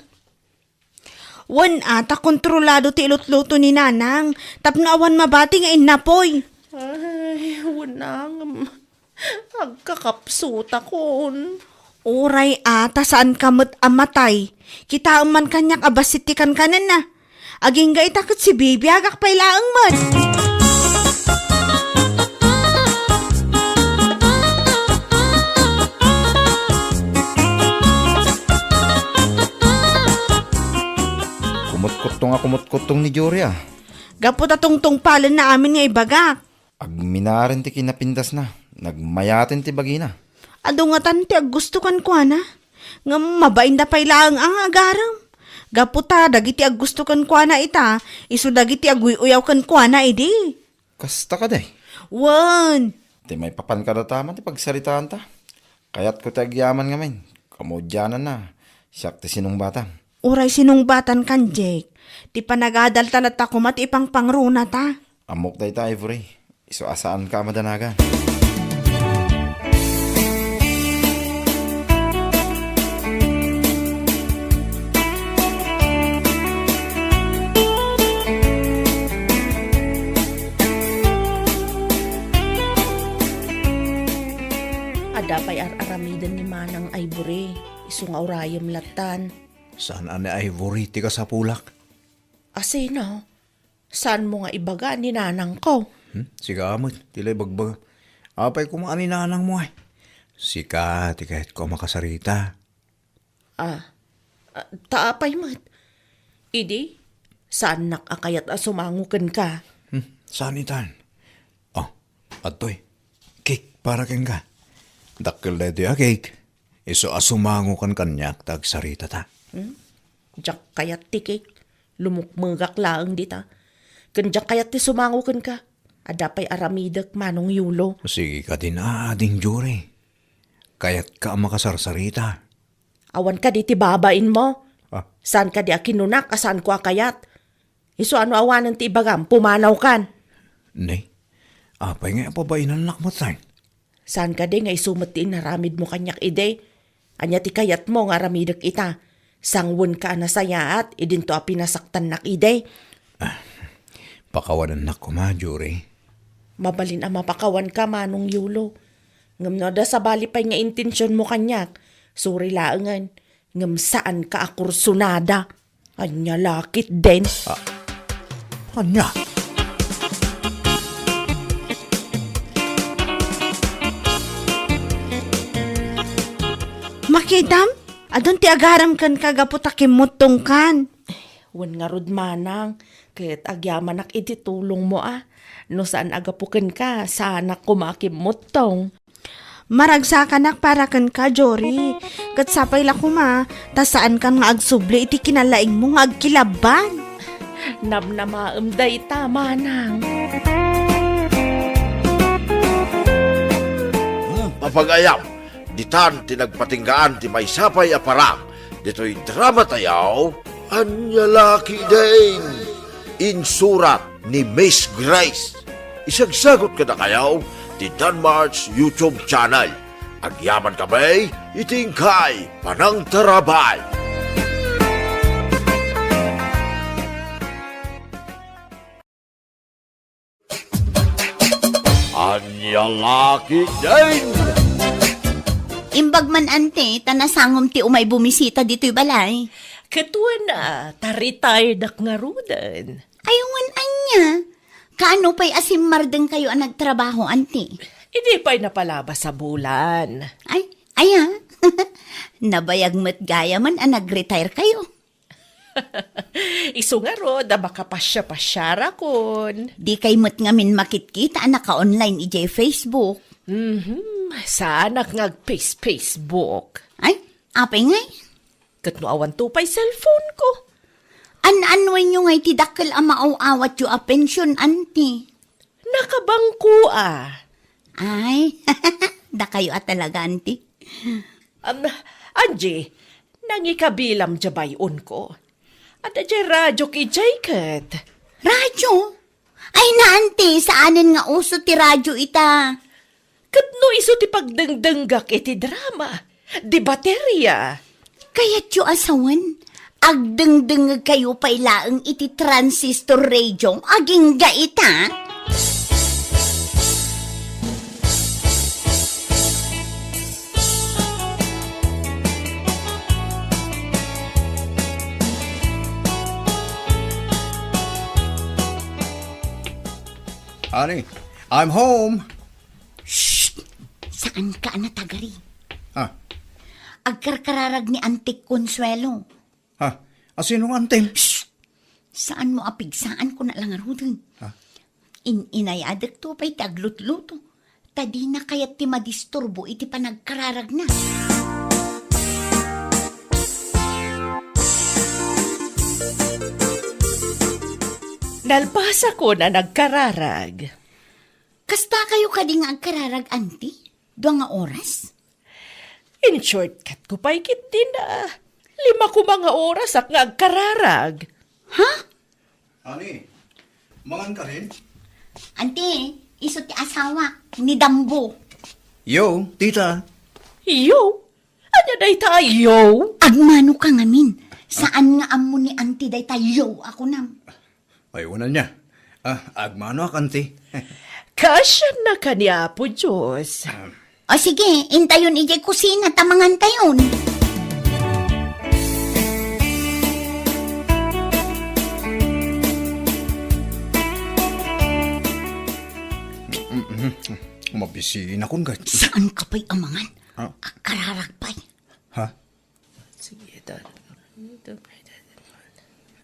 Wen a, ta kontrolado ti ilutluto ni Nanang tapno awan mabati nga innapoy. Ay, wen a ngem agkakapsutakon. Uray a, ta saanka met a matay. Kitaem man kaniak a bassit ti kankanenna. Agingga ita ket sibibiagak pay laeng met. Kumutkuttong a kumutkuttong ni Jory, a. Gapu ta tungtungpalenna amin nga ibagak. Agminaren ti kinapindasna, nagmayaten ti bagina. Adu ngatan ti aggusto kenkuana, ngem mabainda pay laeng a nga agarem. Gapu ta dagiti aggusto kenkuana ita, isu dagiti aguy-uyaw kenkuana idi. Kasta kadi? Wen. Ti maipapan kadataman ti pagsaritaanta. Kayatko ti agyaman ngamin. Kamudiananna, siak ti sinungbatam. Uray sinungbatankan, Jake. Ti panagadalta latta koma ti ipangpangrunata. Ammok dayta, Ivory. Isu a saanka a madanagan. Adda pay ar-aramiden ni Manang Ivory, isu nga urayem lattan. Saan a ni Ivory ti kasapulak? Asino? Saanmo nga ibaga ni nanangko? Hmm? Sika met, ti la ibagbaga. Apay koma a ni nanangmo, ay? Sika ti kayatko a makasarita. Ah, ah, ta apay met? Idi, saannak a kayat a sumango kenka. Hmm, saan itan? Oh, adtoy. Cake para kenka. Dakkel daytoy a cake. Isu a sumango kan kaniak ta agsaritata. Hmm? Diak kayat ti cake. Lumukmegak laeng dita. Ken diak kayat ti sumango kenka. Adda pay aramidek, Manong Yulo. Sige kadin, Ading Jory. Kayatka a makasarsarita. Awan kadi ti babainmo? Ah. Saan kadi a kinunak a saanko a kayat? Isu a no awanen ti ibagam, pumanawkan. Ne, apay ngay a pabainannak met, ay? Saan kadi nga isu met ti inaramidmo kaniak idi? Ania ti kayatmo nga aramidek ita? Sangwenka a nasayaat idinto a pinasaktannak idi? Ah, pakawanennak koma, Jory. Mabalin a mapakawanka, Manong Yulo. Ngem no adda sabali pay nga intensionmo kaniak, sorry laengen. Ngem saanka a kursunada. Ania la ketdin? Ah, ania? Makitam? Adun ti agarem kenka gapu ta kimmuttongkan. Wen ngarud, Manang, ket agyamanak iti tulongmo a. No saan a gapu kenka, saanak koma a kimmuttong. Maragsakanak para kenka, Jory. Ket sapay la koma, ta saankan nga agsubli iti kinalaingmo nga agkilabban. Namnamaem dayta, Manang. Hmm, papagayam, ditan ti nagpatinggaan ti maysa pay a parang ditoy drama tayaw, Ania la ketdin? Insurat ni Miss Grace. Isagsagut kadakayo ti Danmart's YouTube channel. Agyaman kami iti inkay panangtarabay. Ania la ketdin? Imbag man, Auntie, ta nasangom ti umay bumisita ditoy balay. Ket wen a, ta retiredak ngaruden. Ay, wen ania? Kaano pay a simmardengkayo a nagtrabaho, Auntie? Idi pay napalabas a bulan. Ay, aya? Nabayag met gayamen a nag-retire kayo. Isu ngarud a makapasiapasiarakon. Dikay met ngamin makitkita a naka-online idiay Facebook. Mhm, saanak nga ag-face-Facebook. Ay, apay ngay? Ket no awanto pay cellphone ko. An-annuenyo ngay ti dakkel a maaw-awatyo a pension, Auntie? Nakabangko a. Ay, dakayo a talaga, Auntie. Am, Angie, Nangikabilam diay bay-onko. Adda diay radiok idiay ket. Radyo? Ay, na, anti, saanen nga uso ti radyo ita. Ket no isu ti pagdengdenggak iti drama, di bateria. Kayatyo a sawen, agdengdengngegkayo pay laeng iti transistor radio, agingga ita. Honey, I'm home. Shh! Saan ka a natagari? Ah. Agkarkararag ni Antik Consuelo. Ha? Asino nga antim? Shh! Saan mo a pigsaan ko na lang aruden? Ha? In-inayadek to pay ti aglutluto. Ta dina kayat ti madisturbo iti panagkararagna. Nalpasakon a nagkararag. Kasta kayo kadi nga agkararag, anti? Dua nga oras? In-shortcut ko pay ket dina. Lima koma nga orasak nga agkararag. Ha? Ani, mangan ka rin? Anti, isu ti asawa ni Dambo. Yo, tita. Yo? Ania dayta a yo? Agmano ka ngamin. Saan nga ammo ni anti dayta yo a kunam? Ay, unan niya. Ah, agmano ak, anti. Kasian na ka ni Apo Diyos. Ah. O sige, intayon idiay kusina ta mangantayon. Mabisina kun ka. Saan ka pa'y amangan? Ah. Kararag pa'y. Ha? Sige, ta-,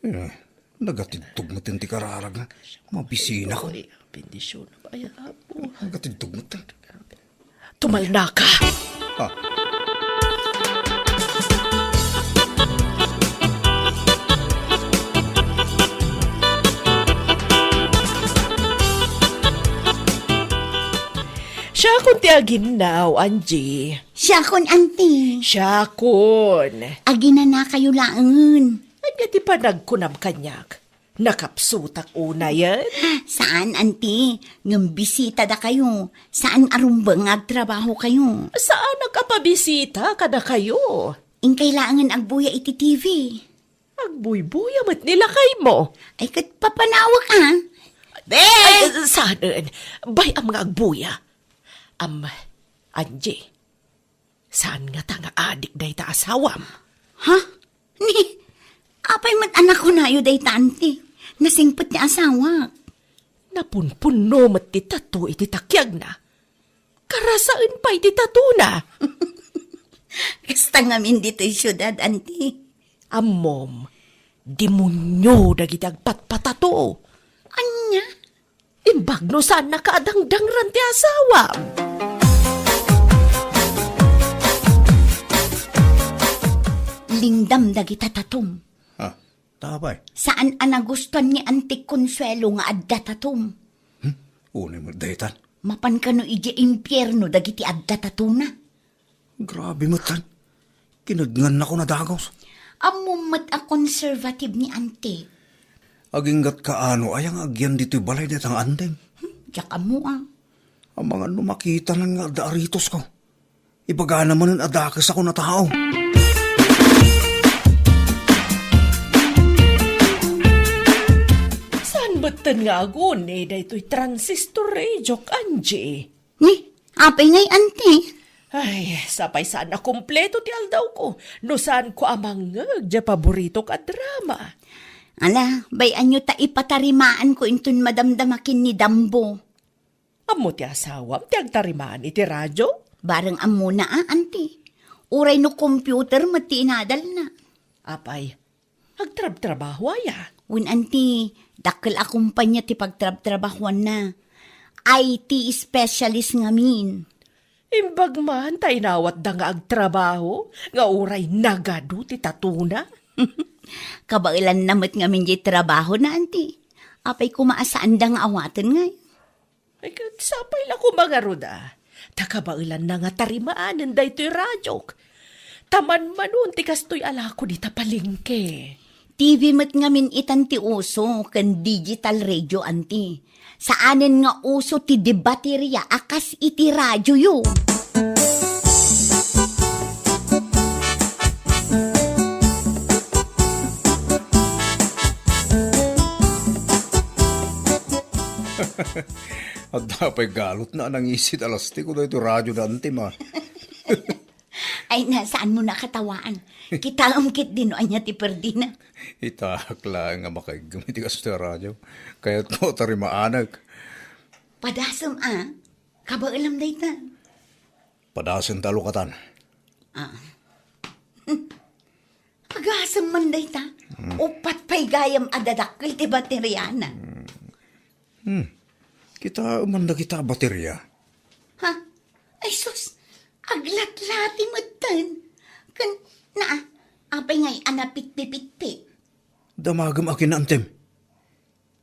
Eh, nagatidtog met ti kararag nga. Mabisina ko. Bendisyon. Ay, Apo. Nagatidtog met. Tumalna ka. Ah. Siakon ti aginnaw, Angie. Siakon, anti. Siakon. Aginana kayo laengen. Ania ti panagkunam kaniak? Nakapsutak unayen? Saan, anti. Ngem bisita dakayo. Saan a rumbeng nga agtrabaho kayo. Saanak a pabisita kadakayo? Inkay laengen agbuya iti T V. Agbuybuya met ni lakaymo. Ay, ket papanawak, a. Be! Ay, saan? Bay-am nga agbuya. Am, Angie, saan ngata nga adik dayta asawam? Ha? Ni, apay met a nakunayo dayta, anti? Nasingpet ni asawak. Napunpunno met ti tattoo iti takiagna. Karasaen pay ti tatuna. Kasta ngamin ditoy siudad, anti. Ammom, demonio dagiti agpatpatato. Ania? Imbag no saannaka a dangdangran ti asawam. Lingdam dagita tatom. Ha? Tapay? Saan a nagustuan ni Anti Consuelo nga adda tatom. Hmm? Unay met daytan. Mapan kano idiay impierno dagiti adda tatona. Grabe met tan. Kinedngannako na dagus. Ammom met a conservative ni Anti. Aginggat kaano aya nga agyan ditoy balay dayta nga antim? Hmm, diak ammo, a. Amangan no makitanan nga adda aritosko. Ibagana manen a dakes a kun a tao. Saan metten nga aguni daytoy transistor radiok, Angie? Ni, apay ngay, anti? Ay, sapay saan a kompleto ti aldawko no saanko a mangngeg diay paboritok a drama. Ala, bay-anyo ta ipatarimaanko inton madamdama ken ni Dambo. Ammo ti asawam ti agtarimaan iti radio? Bareng ammona a, anti. Uray no computer met ti inadalna. Apay, agtrabtrabaho aya? Wen, anti, dakkel a kumpanya ti pagtrabtrabahoanna. I T specialist ngamin. Imbag man ta inawatda nga agtrabaho nga uray nagadu ti tatona. Kabaelanna met ngamin diay trabahona, anti. Apay koma a saanda nga awaten ngay? Ay, ket sapay la koma ngarud a ta kabaelanna nga tarimaanen daytoy radiok. Ta manmanon ti kastoy a lako dita palengke. T V met ngamin itan ti uso ken digital radio, anti. Saanen nga uso ti debateria a kas iti radioyo. Adda pay galotna a nangisit a lastiko daytoy radio da, anti, ma. Ay, na, saanmo nakatawaan? Kitaem ketdi no ania ti perdina. Itaak laeng a makaiggem iti kastoy a radio. Kayatko a tarimaanek. Padasem a, kabaelam dayta. Padasem ta lukatan. Ah. Agasem man dayta. Hmm. Uppat pay gayam a dadakkel ti bateriana. Hmm. Hmm. Kitaem man dagita a bateria. Ha? Ay sus, aglatlati metten. Ken, naa, apay ngay a napitpipitpit? Damagem a kinantem.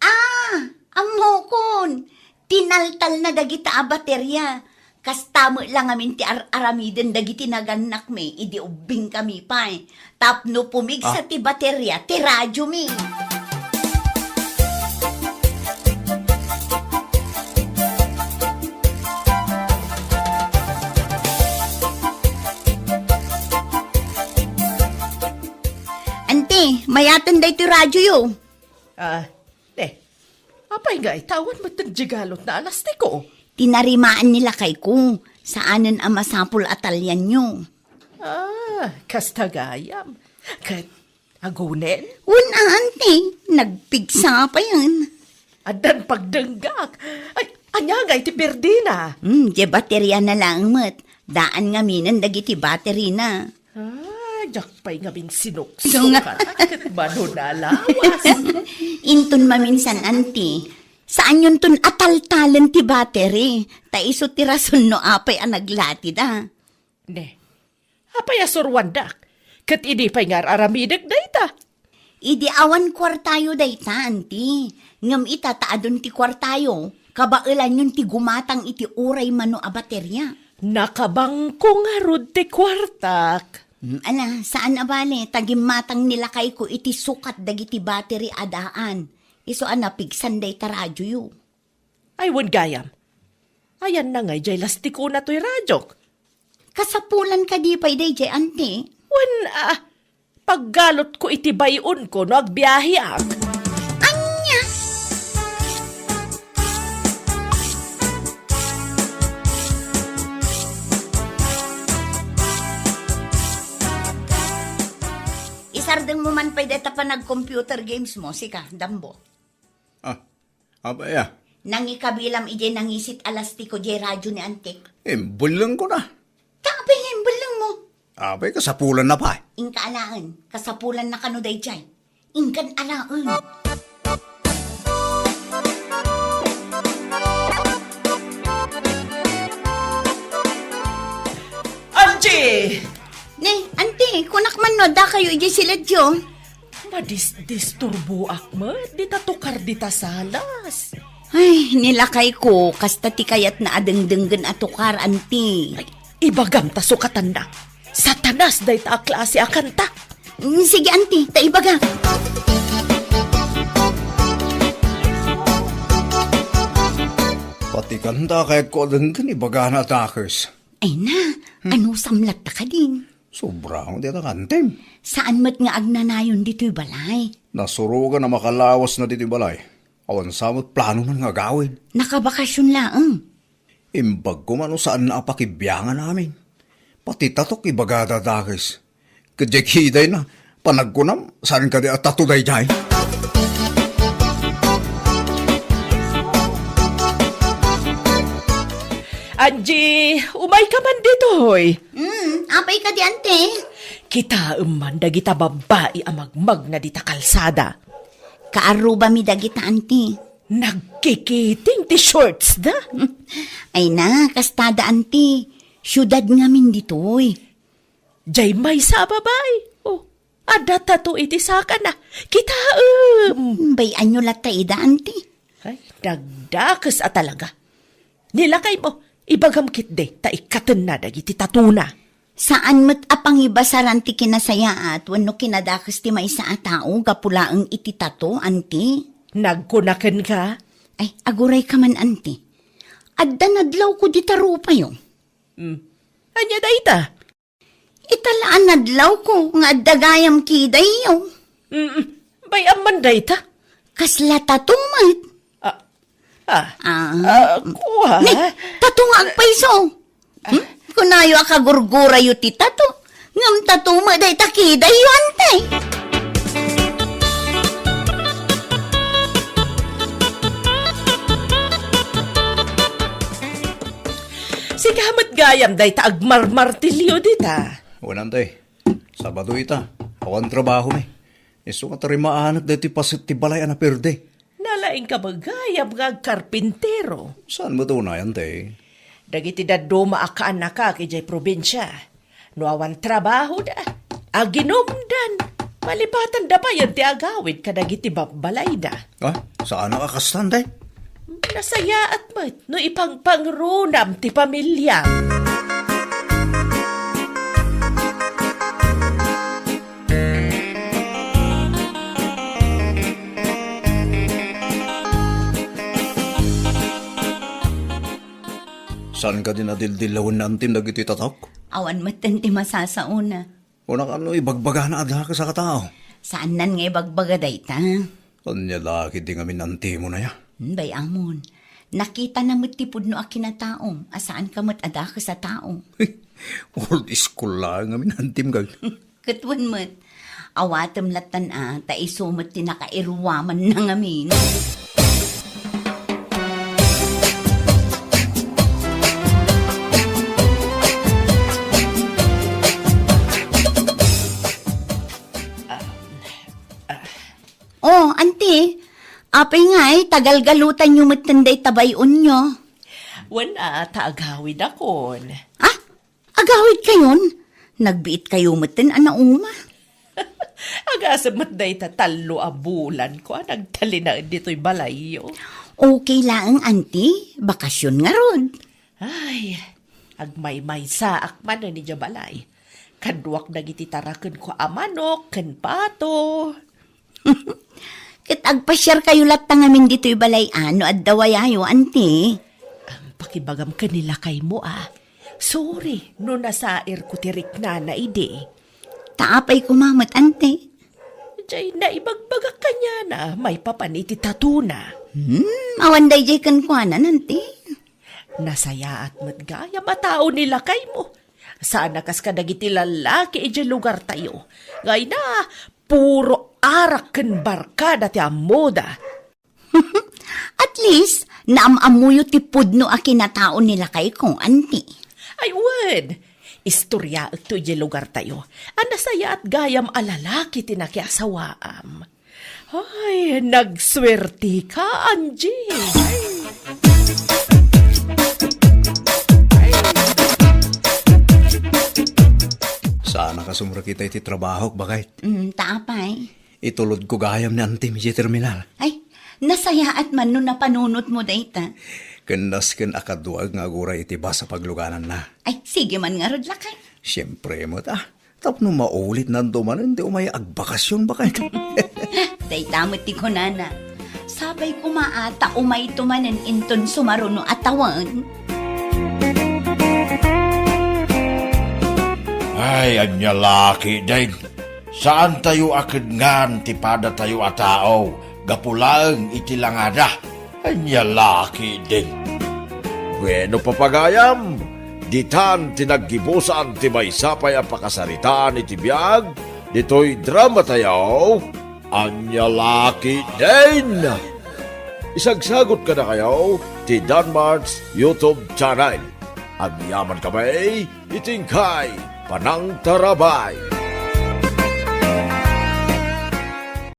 Ah, ammokon. Tinaltalna dagita a bateria. Kasta met la ngamin ti ar-aramiden dagiti nagannakmi idi ubbingkami pay. Tapno pumigsa Ah. ti bateria ti radiomi. Anti, mayaten daytoy radioyo. Ah, ne. Apay ngay, ta awan metten diay galotna a lastiko? Tinarimaan ni lakayko, saanen a masapul a talianyo. Ah, kasta gayam. Ket, agunen? Wen a, anti, nagpigsa payen. Addan pagdenggak. Ay, ania ngay ti perdina? Hmm, diay bateriana laeng met. Daan ngaminen dagiti baterina. Ah, diak pay ngamin sinuksok, Sunga. Ket mano na lawas. Inton maminsan, anti, saanyonton a taltalen ti battery, ta isu ti rason no apay a naglatida. Ne, apay a surwandak? Ket idi pay nga ar-aramidek dayta? Idi awan kuartayo dayta, anti. Ngem ita ta adun ti kuartayo, kabaelanyon ti gumatang iti uray mano a bateria. Nakabangko ngarud ti kuartak. Hmm, ala, saan a bale, ta gimmatang ni lakayko iti sukat dagiti battery a daan. Isu a napigsan dayta radioyo. Ay, wen gayam. Ayanna ngay diay lastikona toy radiok. Kasapulan kadi pay daydiay, anti? Wen, ah, paggalotko iti bay-onko no agbiaheak. Ania? Isardengmo man pay dayta panag-computer games mo, sika, Dambo. Ah, apay a? Nangikabilam idiay nangisit a lastiko diay radio ni Antik. Imbellengko na. Ta apay nga imbellengmo? Apay, kasapulanna pay. Inka alaen, kasapulanna kano daydiay. Inkan alaen. Angie! Ne, anti, kunak man no, adda kayo idiay siledyo. Madisdisturboak met dita tukar dita salas. Ay, ni lakayko, kasta ti kayatna a dengdenggen a tukar, anti. Ay, ibagam ta sukatanna. Satanas dayta a klase a kanta. Mm, sige, anti, ta ibaga. Pati kanta kayatko a denggen, ibagana a dakes. Ay na, Hmm. Anusam latta kadin? Sobra, dita kantem. Saan met nga agnanayon ditoy balay? Nasurogan a makalawas na ditoy balay. Awan sa met plano nan nga agawid. Nakabakasyon laeng. Imbagko man no saan na a pakibiangan amin. Pati tatok ibagada dakes. Ket diay kiday na, panagkunam, saan kadi a tato daydiay? Angie, umay ka man ditoy. Hmm, apay kadi, ante? Kitaem man dagita babbai a magmagna dita kalsada. Kaarrubami dagita, anti. Nagkikiting ti shorts da. Ay na, kastada, anti. Siudad ngamin ditoy. Jay maysa a babai. Oh, adda tato iti sakana. Kitaem. Hmm, bay-anyo latta ida, anti. Ay, dagdakes a talaga. Nilakay mo, ibagam ketdi, ta ikkatenna dagiti tatona. Saan met a pangibasaran ti kinasayaat wenno kinadakes ti maysa a tao gapu laeng iti tato, anti? Nagkuna kenka? Ay, agurayka man, anti. Adda nadlawko dita rupayo. Hmm. Ania dayta? Ita la a nadlawko nga adda gayam kidayyo. Mm, bay-am man dayta. Kasla tato met. Ah, ah, Ah. ah, kua? Ni, tato nga agpayso. Hmm? Kunayo a kagurgurayo ti tato. Ngem tato met dayta kidayyo, anti. Sika met gayam dayta agmarmartilyo dita. Wen, anti. Sabado ita. Awan trabahomi. Isu nga tarimaanek daytoy paset ti balay a naperde. Nalaingka met gayam nga agkarpintero. Saan met unay, anti? Dagiti dadduma a kaannakak idiay probinsia, no awan trabahoda, aginumdan, malipatandan pay ti agawid kadagiti babbalayda. Ah, saanak a kasta, anti? Nasayaat met no ipangpangrunam ti pamiliam. Saan kadi nadildilawen ni antim dagiti tatok? Awan metten ti masasaona. Kuna kano ibagbagana a dakes a katao? Saannan nga ibagbaga dayta. Ania la ketdi ngamin antimon aya? Hmm, bay-amon. Nakitana met ti pudno a kinataom, a saanka met a dakes a tao. Old school laeng ngamin antim, gag. Ket wen met, awatem lattan a, ta isu met ti nakairuamanna ngamin. Oh, anti, apay ngay, tagalgalutanyo metten dayta bay-onyo? Wen a, ta agawidakon. Ah? Agawidkayon? Nagbiitkayo metten a nauma. Agasem met dayta tallo a bulanko a nagtalinaed ditoy balayyo. Okay laeng, anti. Bakasyon ngarud. Ay, agmaymaysaak manen idiay balay. Kaduak dagiti tarakenko a manok ken pato. Ket agpasiarkayo latta ngamin ditoy balay a no adda wayayo, anti. Pakibagam ken ni lakaymo a. Sorry no nasairko ti riknana idi. Ta apay koma met, anti? Jay naibagbagak kaniana maipapan iti tatona. Hmm, awan dayjay kenkuana, anti? Nasayaat met gayam a tao ni lakaymo. Saan a kas kadagiti lallaki idiay lugartayo. Nga ina, puro arak ken barkada ti ammoda. At least, naam-ammoyo ti pudno a kinatao ni lakayko, anti. Ay, wen. Istoriaekto idiay lugartayo a nasayaat gayam a lalaki ti nakiasawaam. Ay, nagsuertika, Angie. Saan a kasumrekita iti trabahok, baket? Mm, ta apay? Itulodko gayam ni antim idiay terminal. Ay, nasayaat man no napanunotmo dayta. Ken nasken a kaduak nga aguray iti bus a paglugananna. Ay, sige man ngarud, lakay. Siempre met, ah. Tapno maulitnanto manen ti umay agbakasyon, baket. Dayta met ti kunana. Sapay koma a ta umayto manen inton sumaruno a tawen. Ay, ania la ketdin. Saantayo a kenngan ti padatayo a tao gapu laeng iti langada. Ania la ketdin. Bueno, papagayam, ditan ti naggibusan ti maysa pay a pakasaritaan iti biag ditoy dramatayo. Ania la ketdin. Isagsagot kadakayo ti Danmart's YouTube channel. Agyaman kami iti inkay panangtarabay.